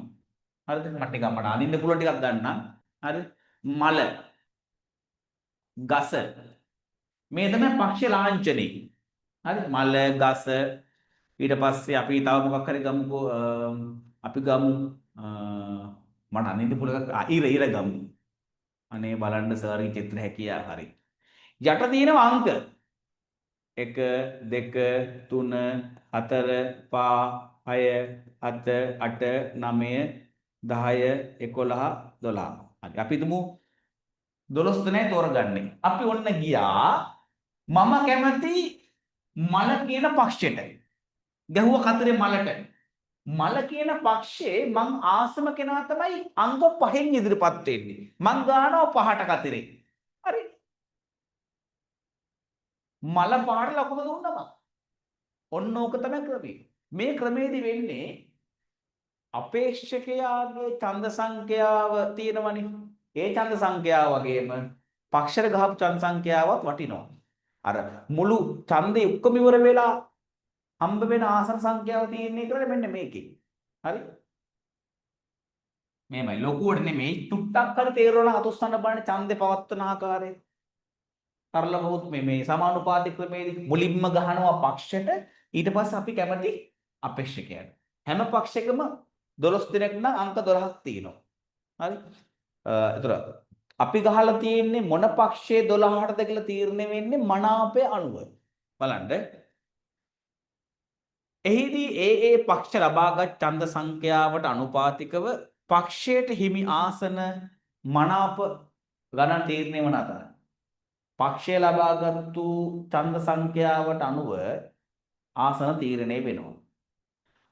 හරිද? මට ටිකක් මට අඳින්න පුළුවන් ටිකක් ගන්නම්. හරි? මල ගස මේ තමයි පක්ෂ ලාංඡනේ. හරි? මල ගස ඊට පස්සේ අපි තව මොකක් හරි ගමුකෝ. අපි ගමු මට අඳින්න පුළුවන් එකක් ඉර ඉර ගමු. අනේ බලන්න සර්ගේ චිත්‍ර හැකියාව හරි. යට තියෙනවා අංක 1 2 3 4 5 6 7 8 9 10 11 12. හරි අපි හිතමු 12 දෙනයි තෝරගන්නේ. අපි ඔන්න ගියා මම කැමති මල කියන පක්ෂයට. ගැහුව කතරේ මලට. මල කියන පක්ෂේ මං ආසම කෙනා තමයි අංක 5න් ඉදිරිපත් වෙන්නේ. මං ගානවා 5ට කතරේ. හරි. මල 5ට ලකුණු දුන්නා මං. ඔන්න ඕක තමයි ක්‍රමය. මේ ක්‍රමයේදී වෙන්නේ අපේක්ෂකයාගේ ඡන්ද සංඛ්‍යාව තියෙනවනේ. ඒ ඡන්ද සංඛ්‍යාව වගේම පක්ෂයට ගහපු ඡන්ද සංඛ්‍යාවත් වටිනවා. අර මුළු ඡන්දේ ඔක්කොම ඉවර වෙලා හම්බ වෙන ආසන සංඛ්‍යාව තියෙන්නේ කියලා මෙන්න මේකේ. හරි? මෙහෙමයි ලොකුවට නෙමෙයි චුට්ටක් හරි තේරුණා නම් අත උස්සන්න බලන්න ඡන්දේ පවත්වන ආකාරය. සරල බොහොත් මේ සමානුපාතික ක්‍රමයේදී මුලින්ම ගහනවා පක්ෂයට ඊට පස්සේ අපි කැමති අපේක්ෂකයාට. හැම පක්ෂයකම 12 දෙනෙක් නම් අංක 12ක් තියෙනවා. හරි? ඒතර අපි ගහලා තියෙන්නේ මොන පක්ෂයේ 12ටද කියලා තීරණය වෙන්නේ මනාපය අනුව. බලන්න. එහිදී ඒ ඒ පක්ෂ ලබාගත් ඡන්ද සංඛ්‍යාවට අනුපාතිකව පක්ෂයට හිමි ආසන මනාප ගණන් තීරණය වන අතර පක්ෂය ලබාගත්තු ඡන්ද සංඛ්‍යාවට අනුව ආසන තීරණය වෙනවා.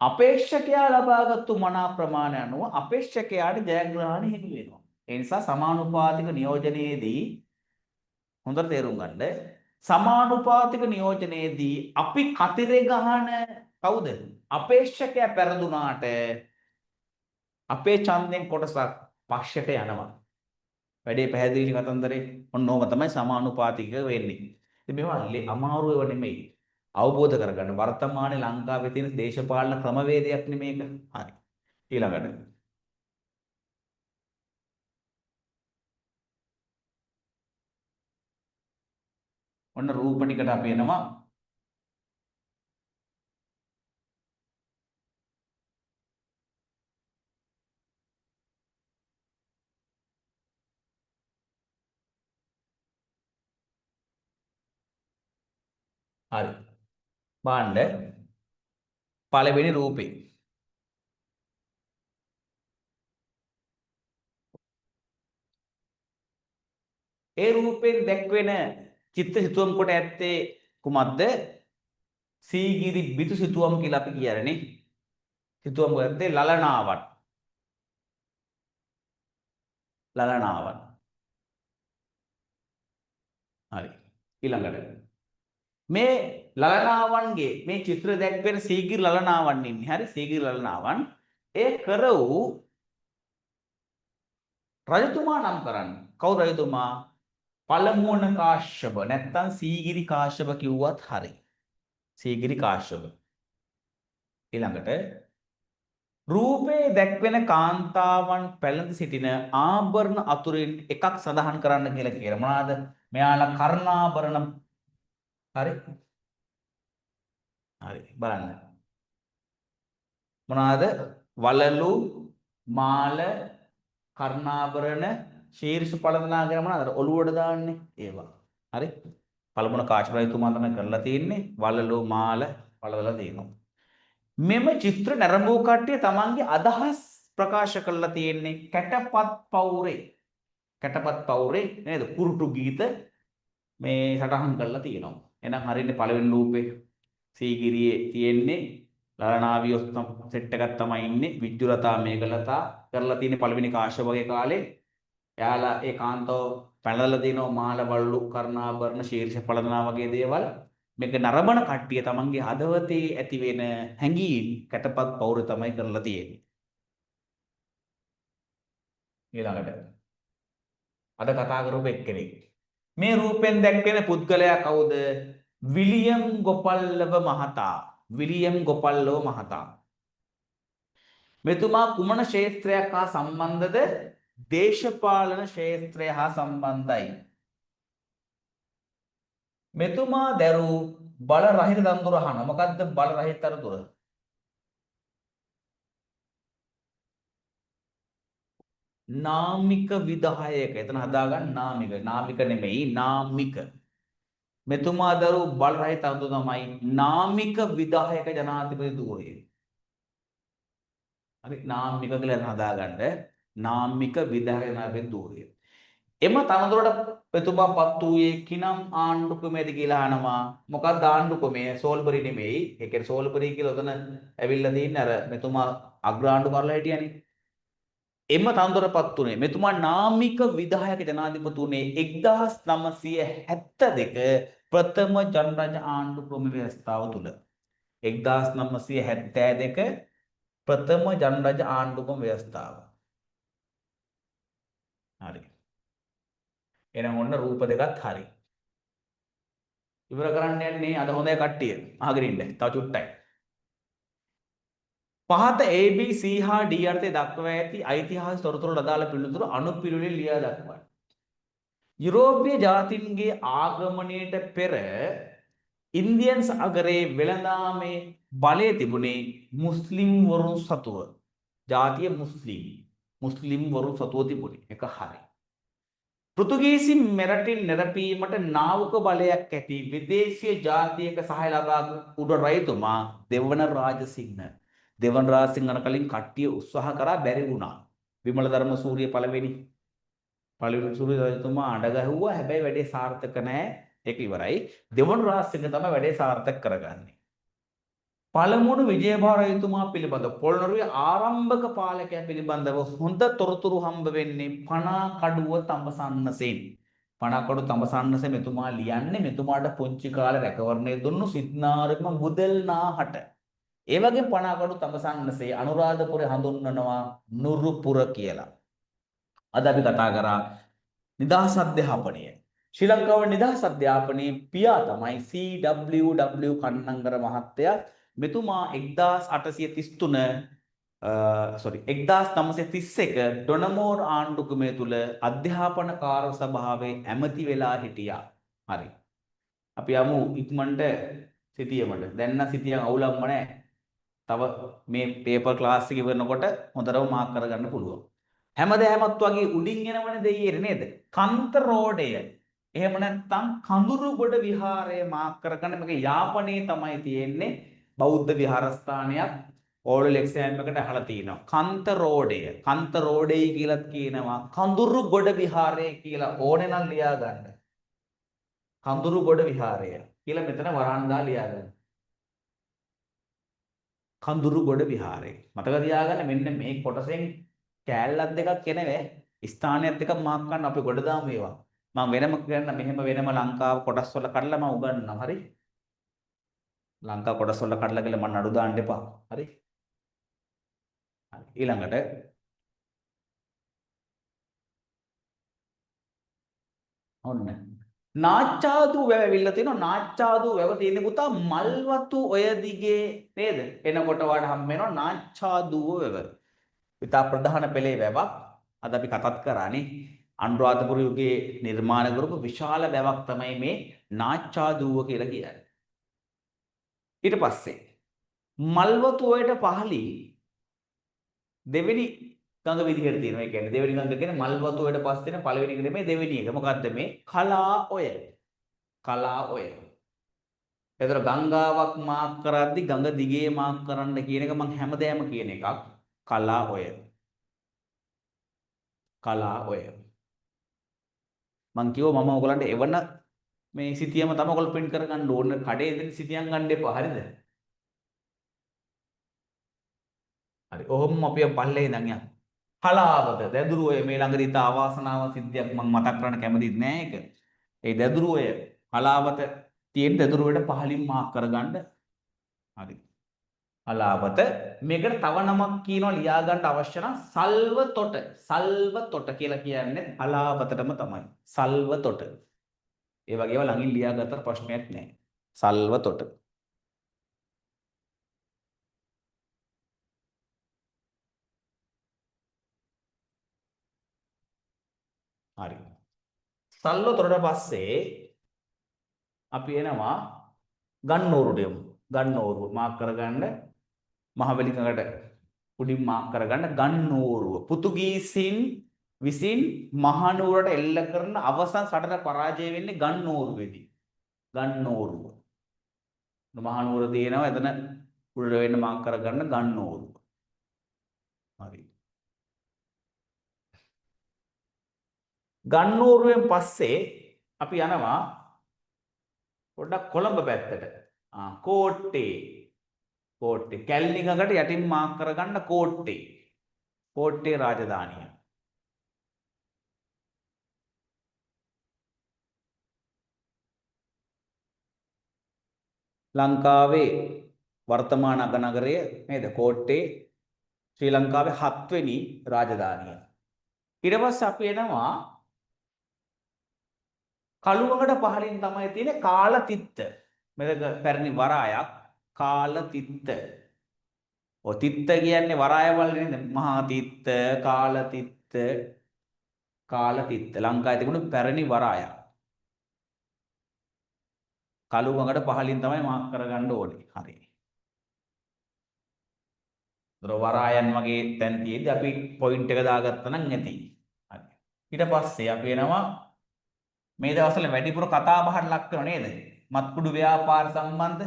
අපේක්ෂකයා ලබාගත්තු මනා ප්‍රමාණය අනුව අපේක්ෂකයාට ජයග්‍රහණ හිමි වෙනවා. ඒ නිසා සමානුපාතික නියෝජනයේදී හොඳට තේරුම් ගන්න සමානුපාතික නියෝජනයේදී අපි කතරේ ගහන කවුද? අපේක්ෂකයා පෙරදුනාට අපේ ඡන්දෙන් කොටසක් පක්ෂයට යනවා. වැඩේ පැහැදිලි කතන්දරේ. ඔන්න ඔහොම තමයි සමානුපාතික වෙන්නේ. ඉතින් මේවා අමාරු ඒවා නෙමෙයි. අවබෝධ කරගන්න. වර්තමානයේ ලංකාවේ තියෙන දේශපාලන ක්‍රමවේදයක් නෙමෙයි මේක. හරි. ඊළඟට ඔන්න රූප ටිකට අපි එනවා. හරි. බලන්න පළවෙනි රූපේ. ඒ රූපෙන් දැක්වෙන චිත්‍ර සිතුවම් කොට ඇත්තේ කුමක්ද? සීගිරි බිතු සිතුවම් කියලා අපි කියන්නේ නේ. සිතුවම් කොට ඇත්තේ ලලනාවන්. ලලනාවන්. හරි. ඊළඟට මේ ලලනාවන්ගේ මේ චිත්‍ර දැක්වෙන සීගිරි ලලනාවන් ඉන්නේ. හරි, සීගිරි ලලනාවන් ඒ කර වූ රජතුමා නම් කරන්න. කවුද රජතුමා? පළමුවන කාශ්‍යප නැත්තම් සීගිරි කාශ්‍යප කිව්වත් හරි. සීගිරි කාශ්‍යප. ඊළඟට රූපේ දැක්වෙන කාන්තාවන් පැළඳ සිටින ආභරණ අතුරින් එකක් සඳහන් කරන්න කියලා කියලා. මොනවාද? මෙයාලා කර්ණාභරණ. හරි. හරි බලන්න. මොනවාද? වලලු, මාල, කර්ණාභරණ, ශීර්ෂ පළඳනා කියන මොනවාද? ඔළුවට දාන්නේ ඒවා. හරි. පළමුවන කාශ්‍යප රජතුමා තමයි කරලා තියෙන්නේ. වලලු, මාල පළඳලා තියෙනවා. මෙම චිත්‍ර නැරඹූ කට්ටිය තමන්ගේ අදහස් ප්‍රකාශ කරලා තියෙන්නේ කැටපත් පවුරේ. කැටපත් පවුරේ නේද? කුරුටු ගීත මේ සටහන් කරලා තියෙනවා. එහෙනම් හරියන්නේ පළවෙනි රූපේ සීගිරියේ තියෙන්නේ ලලනාවියොස් සෙට් එකක් තමයි ඉන්නේ. විජ්ජුලතා මේඝලතා කරලා තියෙන්නේ පළවෙනි කාශ්‍යපගේ කාලේ. එයාලා ඒ කාන්තාව පැනලා දිනෝ මාල වල්ලු කර්ණාභරණ ශීර්ෂ පළඳනා වගේ දේවල්. මේක නරඹන කට්ටිය තමන්ගේ හදවතේ ඇති වෙන හැඟීම් කැටපත් පවුර තමයි කරලා තියෙන්නේ. ඊළඟට අද කතා කරපු එක්කෙනෙක්. මේ රූපෙන් දැක්වෙන පුද්ගලයා කවුද? විලියම් ගොපල්ලව මහතා. විලියම් ගොපල්ලව මහතා. මෙතුමා කුමන ක්ෂේත්‍රයක් හා සම්බන්ධද? දේශපාලන ක්ෂේත්‍රය හා සම්බන්ධයි. මෙතුමා දැරූ බල රහිත තනතුර අහන. මොකද්ද බල රහිත තනතුර? නාමික විධායක. එතන හදාගන්න නාමික. නාමික නෙමෙයි නාමික. මෙතුමා දරූ බල රහිත තනතුර තමයි නාමික විධායක ජනාධිපති ධූරය. හරි, නාමික කියලා හදාගන්න. නාමික විධායක ජනාධිපති ධූරය. එම තනතුරට මෙතුමා පත් වූයේ කිනම් ආණ්ඩු ක්‍රමයේද කියලා අහනවා. මොකක්ද ආණ්ඩු ක්‍රමය? සෝල්බරි නෙමෙයි. ඒ කියන්නේ සෝල්බරි කියලා ඔතන ඇවිල්ලා තියෙන්නේ අර මෙතුමා අග්‍ර ආණ්ඩු කරලා හිටියනේ. එම තනතුරට පත් වුණේ මෙතුමා නාමික විධායක ජනාධිපති වුණේ 1972 ප්‍රථම ජනරජ ආණ්ඩු ක්‍රම ව්‍යවස්ථාව තුල. 1972 ප්‍රථම ජනරජ ආණ්ඩු ක්‍රම ව්‍යවස්ථාව. හරි. එහෙනම් ඔන්න රූප දෙකත් හරි. ඉවර කරන්න යන්නේ අද හොඳයි කට්ටිය. අහගෙන ඉන්න. තව චුට්ටයි. පහත A B C හා D අර්ථය දක්වා ඇති ඓතිහාසික තොරතුරු අදාළ පිළිතුරු අනුපිළිවෙලින් ලියා දක්වන්න. යුරෝපීය ජාතීන්ගේ ආගමනයට පෙර ඉන්දියන් සාගරයේ වෙළඳාමේ බලය තිබුණේ මුස්ලිම් වරුන් සතුව. ජාතිය මුස්ලිම්. මුස්ලිම් වරුන් සතුව තිබුණේ. එක හරි. පෘතුගීසි මෙරටින් නිරපීමට නාවක බලයක් ඇති විදේශීය ජාතියක සහාය ලබා උඩ රජතුමා දෙවන රාජසිංහ. දෙවන රාජසිංහ අන කලින් කට්ටිය උත්සාහ කරා බැරි වුණා. විමල ධර්මසූරිය පළවෙනි සූරිය රජතුමා අඬ ගැහුවා. හැබැයි වැඩේ සාර්ථක නෑ. ඒක ඉවරයි. දෙවන රාජසිංහ තමයි වැඩේ සාර්ථක කරගන්නේ. පළමුවන විජයභාර රජතුමා පිළිබඳ පොළොන්නරුවේ ආරම්භක පාලකයා පිළිබඳව හොඳ තොරතුරු හම්බ වෙන්නේ පණාකඩුව තඹසන්නසෙන්. පණාකඩුව තඹසන්නස මෙතුමා ලියන්නේ මෙතුමාට පුංචි කාලේ රැකවරණය දුන්නු සිත්නාරකම මුදල්නාහට. ඒ වගේම පණාකඩුව තඹසන්නසේ අනුරාධපුරේ හඳුන්වනවා නුරුපුර කියලා. අද අපි කතා කරා නිදහස් අධ්‍යාපනය. ශ්‍රී ලංකාවේ නිදහස් අධ්‍යාපනයේ පියා තමයි CWW Kannangara මහත්තයා. මෙතුමා 1833 සෝරි 1931 ඩොනමෝර් ආණ්ඩුක්‍රමය තුල අධ්‍යාපන කාර්ය සභාවේ ඇමති වෙලා හිටියා. හරි. අපි යමු ඉක්මනට සිතියමට. දැන් නම් සිතියම් අවුලක්ම නැහැ. තව මේ පේපර් ක්ලාස් එක ඉවරනකොට හොඳටම මාක් කරගන්න පුළුවන්. හැමදේමත් වගේ උඩින් එනවනේ දෙයියනේ නේද? කන්ත රෝඩය. එහෙම නැත්නම් කඳුරුගොඩ විහාරය මාක් කරගන්න. මේක යාපනයේ තමයි තියෙන්නේ. බෞද්ධ විහාරස්ථානයක්. ඕලෙල් එක්සෑම් එකට අහලා තියෙනවා. කන්තරෝඩය. කන්තරෝඩේ කියලාත් කියනවා. කඳුරුගොඩ විහාරය කියලා ඕනේ නම් ලියා ගන්න. කඳුරුගොඩ විහාරය කියලා මෙතන වරාන්දා ලියා ගන්න. කඳුරුගොඩ විහාරය. මතක තියාගන්න මෙන්න මේ කොටසෙන් කෑල්ලක් දෙකක් එනවේ. ස්ථානයක් දෙකක් මාක් කරන්න අපි ගොඩ දාමු ඒවා. මම වෙනම කියන්න මෙහෙම වෙනම ලංකාව කොටස් වල කඩලා මම උගන්වන්නම්. හරි? ලංකා කොටස් වල කඩලා කියලා මම නඩු දාන්න එපා. හරි? හරි. ඊළඟට ඔන්න නාච්චාදු වැව ඇවිල්ලා තියෙනවා. නාච්චාදු වැව තියෙන පුතා මල්වතු ඔය දිගේ නේද? එනකොට ඔයාලට හම්බ වෙනවා නාච්චාදුව වැව. ඉතා ප්‍රධාන පෙළේ වැවක්. අද අපි කතාත් කරානේ. අනුරාධපුර යුගයේ නිර්මාණ කරපු විශාල වැවක් තමයි මේ නාච්චාදුව කියලා කියන්නේ. ඊට පස්සේ මල්වතු ඔයට පහලින් දෙවෙනි ගඟ විදිහට තියෙනවා. ඒ කියන්නේ දෙවෙනි ගඟ කියන්නේ මල්වතු ඔයට පස්සේ තියෙන පළවෙනි එක නෙමෙයි දෙවෙනි එක. මොකද්ද මේ? කලා ඔය. කලා ඔය. එතකොට ගංගාවක් මාක් කරද්දි ගඟ දිගේ මාක් කරන්න කියන එක මං හැමදේම කියන එකක්. කලා ඔය. කලා ඔය. මං කිව්වා මම ඔයගලන්ට එවන මේ සිතියම තමයි ඔයගොල්ලෝ ප්‍රින්ට් කරගන්න ඕන. කඩේ දෙන සිතියම් ගන්න එපා. හරිද? හරි. ඔහොම අපි පල්ලේ ඉඳන් යමු. කලාවත දැදුරු ඔය මේ ළඟදී තා අවාසනාව සිද්ධියක් මං මතක් කරන්න කැමතිත් නෑ ඒක. ඒ දැදුරු ඔය කලාවත තියෙන දැදුරු වලට පහලින් මාක් කරගන්න. හරි. කලාවත මේකට තව නමක් කියනවා ලියා ගන්න අවශ්‍ය නම් සල්වතොට. සල්වතොට කියලා කියන්නේ කලාවතටම තමයි. සල්වතොට. ඒ වගේ ඒවා ළඟින් ලියාගත්තට ප්‍රශ්නයක් නෑ. සල්වතොට. හරි. සල්වතොටට පස්සේ අපි එනවා ගන්නෝරුට යමු. ගන්නෝරුව මාක් කරගන්න මහවැලි ගඟට උඩින් මාක් කරගන්න ගන්නෝරුව. පෘතුගීසින් විසින් මහනුවරට එල්ල කරන අවසන් සටන පරාජය වෙන්නේ ගන්නෝරුවේදී. ගන්නෝරුව. මහනුවර තියෙනවා එතන උඩට වෙන්න මාක් කරගන්න ගන්නෝරුව. හරි. ගන්නෝරුවෙන් පස්සේ අපි යනවා පොඩ්ඩක් කොළඹ පැත්තට. කෝට්ටේ. කෝට්ටේ. කැලණි ගඟට යටින් මාක් කරගන්න කෝට්ටේ. කෝට්ටේ රාජධානිය. ලංකාවේ වර්තමාන අගනගරය නේද? කෝට්ටේ ශ්‍රී ලංකාවේ හත්වෙනි රාජධානිය. ඊට පස්සේ අපි එනවා කළුවඟට පහලින් තමයි තියෙන්නේ කාලතිත්ත. මෙතක පැරණි වරායක් කාලතිත්ත. ඔය තිත්ත කියන්නේ වරායවල නේද? මහා තිත්ත, කාලතිත්ත, කාලතිත්ත. ලංකාවේ තිබුණු පැරණි වරායක්. කළුවඟට පහලින් තමයි මාක් කරගන්න ඕනේ. හරි. ඒතර වරායන් වගේ තැන් තියෙද්දි අපි පොයින්ට් එක දාගත්තා නම් ඇති. හරි. ඊට පස්සේ අපි එනවා මේ දවස්වල වැඩිපුර කතා බහට ලක් වෙනව නේද? මත්කුඩු ව්‍යාපාර සම්බන්ධ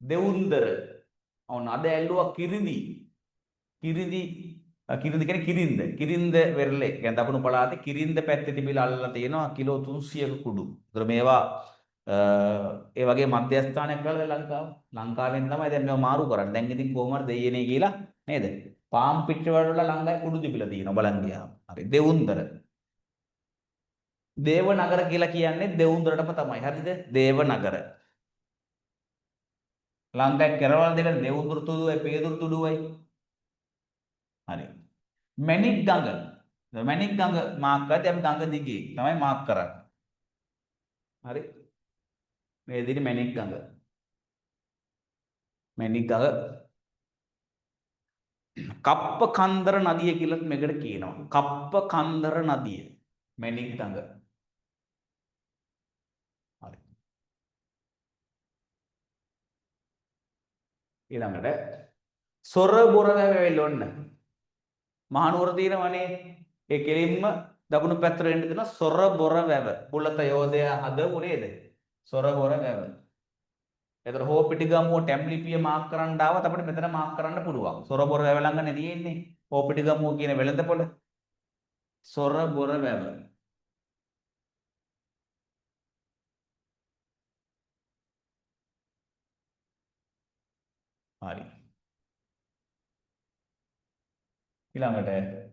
දෙවුන්දර. ඔන්න අද ඇල්ලුවා කිරිඳි. කිරිඳි කිරිඳි කියන්නේ කිරින්ද. කිරින්ද වෙරළේ. කියන්නේ දකුණු පළාතේ කිරින්ද පැත්තේ තිබිලා අල්ලලා තියෙනවා කිලෝ 300ක කුඩු. ඒතර මේවා ඒ වගේ මධ්‍යස්ථානයක් කරලා ලංකාව. ලංකාවෙන් තමයි දැන් මේවා මාරු කරන්නේ. දැන් ඉතින් කොහොම හරි දෙයියනේ කියලා නේද? පාම් පිට්ටවල වල ලංකාවේ කුඩු තිබිලා තියෙනවා බලන් ගියාම. හරි. දෙවුන්දර. දේවනගර කියලා කියන්නේ දෙවුන්දරටම තමයි. හරිද? දේවනගර. ලංකාවේ කෙරවල දෙක දෙවුන්දර තුඩුවයි පේදුරු තුඩුවයි. හරි. මැණික් ගඟ. මැණික් ගඟ මාක් කරද්දී අපි ගඟ දිගේ තමයි මාක් කරන්නේ. හරි. මේ විදිහට මැණික් ගඟ. මැණික් ගඟ කප්ප කන්දර නදිය කියලාත් මේකට කියනවා. කප්ප කන්දර නදිය. මැණික් ගඟ. හරි. ඊළඟට සොරබොර වැව ඇවිල්ලා ඔන්න. මහනුවර තියෙනවනේ. ඒ කෙලින්ම දකුණු පැත්තට එන්න දෙනවා සොරබොර වැව. බුලත යෝධයා හදපු නේද? සොරබොර වැව. එතකොට හෝපිටිගමුව ටැම් ලිපිය මාක් කරන්න ආවත් අපිට මෙතන මාක් කරන්න පුළුවන්. සොරබොර වැව ළඟනේ තියෙන්නේ. හෝපිටිගමුව කියන වෙළඳපොළ. සොරබොර වැව. හරි. ඊළඟට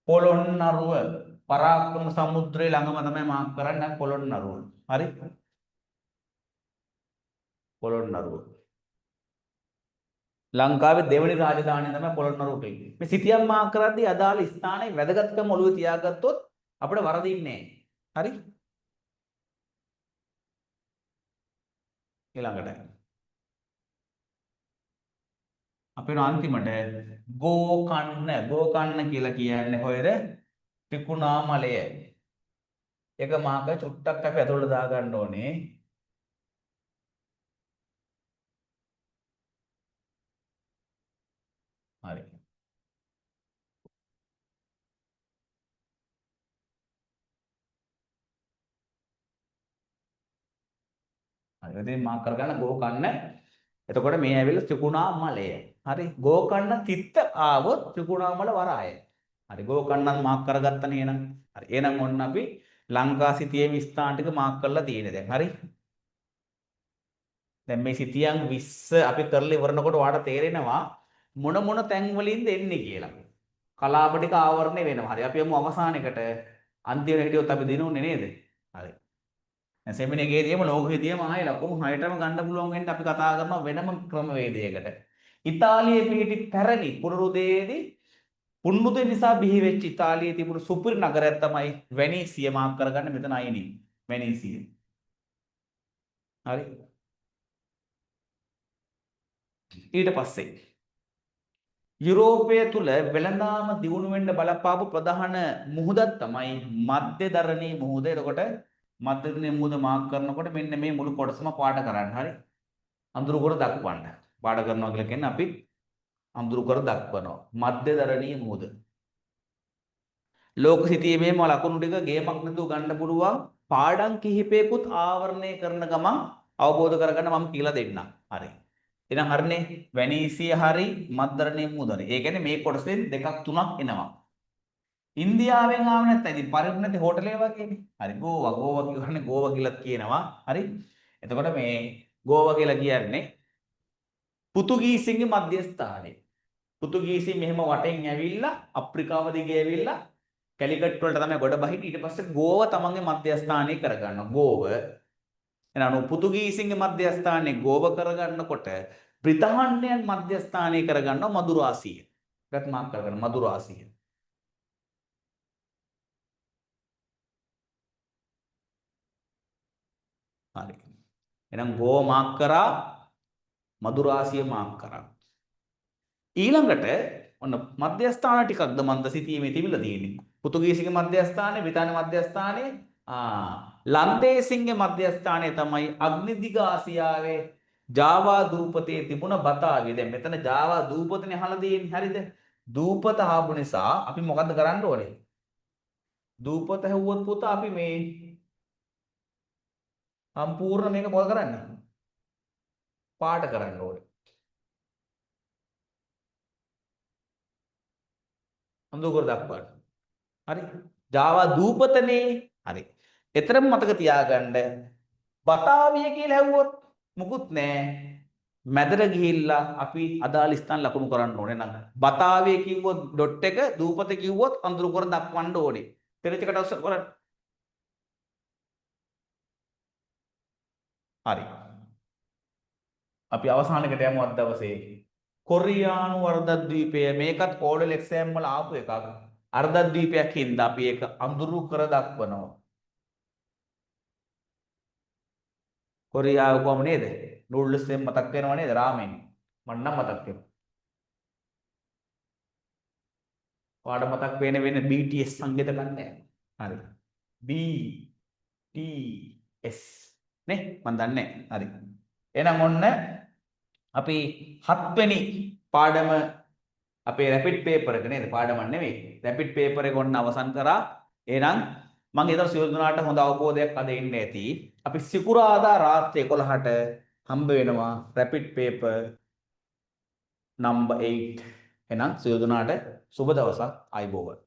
පොළොන්නරුව පරාක්‍රම සමුද්‍රයේ ළඟම තමයි මාක් කරන්නේ පොළොන්නරුව. හරි? පොළොන්නරුව. ලංකාවේ දෙවෙනි රාජධානිය තමයි පොළොන්නරුව කියන්නේ. මේ සිතියම් මාක් කරද්දී අදාළ ස්ථානයේ වැදගත්කම ඔළුවේ තියාගත්තොත් අපිට වරදින්නේ නැහැ. හරි? ඊළඟට අපි අන්තිමට ගෝකන්න ගෝකන්න කියලා කියන්නේ කොහෙද? ත්‍රිකුණාමලය. ඒක මාක චුට්ටක් අපි ඇතුළට දාගන්න ඕනේ. හරි. හරි. ඉතින් මාක් කරගන්න ගෝකන්න. එතකොට මේ ඇවිල්ලා ත්‍රිකුණාමලය. හරි. ගෝකන්න තිත්ත ආවොත් ත්‍රිකුණාමල වරාය. හරි. ගෝකන්නත් මාක් කරගත්තනේ එහෙනම්. හරි. එහෙනම් ඔන්න අපි ලංකා සිතියම ස්ථාන ටික මාක් කරලා තියෙන්නේ දැන්. හරි. දැන් මේ සිතියන් 20 අපි කරලා ඉවරනකොට ඔයාලට තේරෙනවා මොන මොන තැන් වලින්ද එන්නේ කියලා. කලාප ටික ආවරණය වෙනවා. හරි. අපි යමු අවසාන එකට. අන්තිමට හිටියොත් අපි දිනුන්නේ නේද? හරි. දැන් සෙමින එකේදීම ලෝකෙදීම ආයේ ලකුණු 6ටම ගන්න පුළුවන් වෙන්න අපි කතා කරනවා වෙනම ක්‍රමවේදයකට. ඉතාලියේ පිහිටි පැරණි පුනරුදයේදී පුනරුදය නිසා බිහි වෙච්ච ඉතාලියේ තිබුණු සුපිරි නගරයක් තමයි වෙනීසිය. මාක් කරගන්න මෙතන අයිනේ. වෙනීසිය. හරි. ඊට පස්සේ යුරෝපය තුල වෙළඳාම දියුණු වෙන්න බලපාපු ප්‍රධාන මුහුදක් තමයි මධ්‍යධරණී මුහුද. එතකොට මධ්‍යධරණී මුහුද මාක් කරනකොට මෙන්න මේ මුළු කොටසම පාට කරන්න. හරි. අඳුරු කර දක්වන්න. පාට කරනවා කියලා කියන්නේ අපි අඳුරු කර දක්වනවා. මධ්‍යධරණී මුහුද. ලෝක සිතීමේම ලකුණු ටික ගේමක් නැතුව ගන්න පුළුවන්. පාඩම් කිහිපයකුත් ආවරණය කරන ගමන් අවබෝධ කරගන්න මම කියලා දෙන්නම්. හරි. එහෙනම් හරිනේ. වෙනීසිය හරි මධ්‍යධරණී මුහුද හරි. ඒ කියන්නේ මේ කොටසෙන් දෙකක් තුනක් එනවා. ඉන්දියාවෙන් ආව නැත්නම් ඉතින් පරිපූර්ණ නැති හෝටලේ වගේනේ. හරි. ගෝවා ගෝවා කියන්නේ ගෝවා කියලාත් කියනවා. හරි. එතකොට මේ ගෝවා කියලා කියන්නේ පෘතුගීසින්ගේ මධ්‍යස්ථානය. පෘතුගීසින් මෙහෙම වටෙන් ඇවිල්ලා අප්‍රිකාව දිගේ ඇවිල්ලා කැලිකට් වලට තමයි ගොඩ බහින්නේ. ඊට පස්සේ ගෝවා තමන්ගේ මධ්‍යස්ථානය කරගන්නවා. ගෝව. එහෙනම් පෘතුගීසින්ගේ මධ්‍යස්ථානයේ ගෝව කරගන්නකොට බ්‍රිතාන්‍යයන් මධ්‍යස්ථානය කරගන්නවා මදුරාසිය. ඒකත් මාක් කරගන්න මදුරාසිය. හරි. එහෙනම් ගෝව මාක් කරා, මදුරාසිය මාක් කරා. ඊළඟට ඔන්න මධ්‍යස්ථාන ටිකක්ද මන්ද සිතීමේ තිබිලා තියෙන්නේ. පෘතුගීසිගේ මධ්‍යස්ථානය, බ්‍රිතාන්‍ය මධ්‍යස්ථානය, ලන්දේසින්ගේ මධ්‍යස්ථානය තමයි අග්නිදිග ආසියාවේ ජාවා දූපතේ තිබුණ බතාවිය. දැන් මෙතන ජාවා දූපතනේ අහලා තියෙන්නේ. හරිද? දූපත ආපු නිසා අපි මොකද්ද කරන්න ඕනේ? දූපත ඇහුවොත් පුතා අපි මේ සම්පූර්ණ මේක මොකද කරන්නේ? පාට කරන්න ඕනේ. අඳුර කර දක්වන්න. හරි. ජාවා දූපතනේ. හරි. එතරම් මතක තියාගන්න බතාවිය කියලා ඇහුවොත් මුකුත් නෑ. මැදට ගිහිල්ලා අපි අදාළ ස්ථාන ලකුණු කරන්න ඕනේ නේද? බතාවිය කිව්වොත් ඩොට් එක, දූපත කිව්වොත් අඳුර කර දක්වන්න ඕනේ. තෙරච එකට අවසර කරන්න. හරි. අපි අවසානකට යමු අද දවසේ. කොරියානු අර්ධද්වීපය මේකත් ඕඩල් එක්සෑම් වල ආපු එකක්. අර්ධද්වීපයක් හින්දා අපි ඒක අඳුරු කර දක්වනවා. කොරියාව කොහොම නේද? නූඩ්ල්ස් එහෙම මතක් වෙනව නේද? රාමෙන්. මට නම් මතක් වෙනවා. ඔයාලට මතක් වෙන වෙන BTS සංගීත කණ්ඩායම. හරි. BTS නේ මන් දන්නේ නැහැ. හරි. එහෙනම් ඔන්න අපි හත්වෙනි පාඩම අපේ රැපිඩ් පේපර් එක නේද? පාඩමක් නෙවෙයි. රැපිඩ් පේපර් එක ඔන්න අවසන් කරා. එහෙනම් මං හිතනවා සියලු දෙනාට හොඳ අවබෝධයක් අද එන්න ඇති. අපි සිකුරාදා රාත්‍රී 11ට හම්බ වෙනවා රැපිඩ් පේපර් නම්බර් 8. එහෙනම් සියලු දෙනාට සුබ දවසක්, ආයුබෝවන්.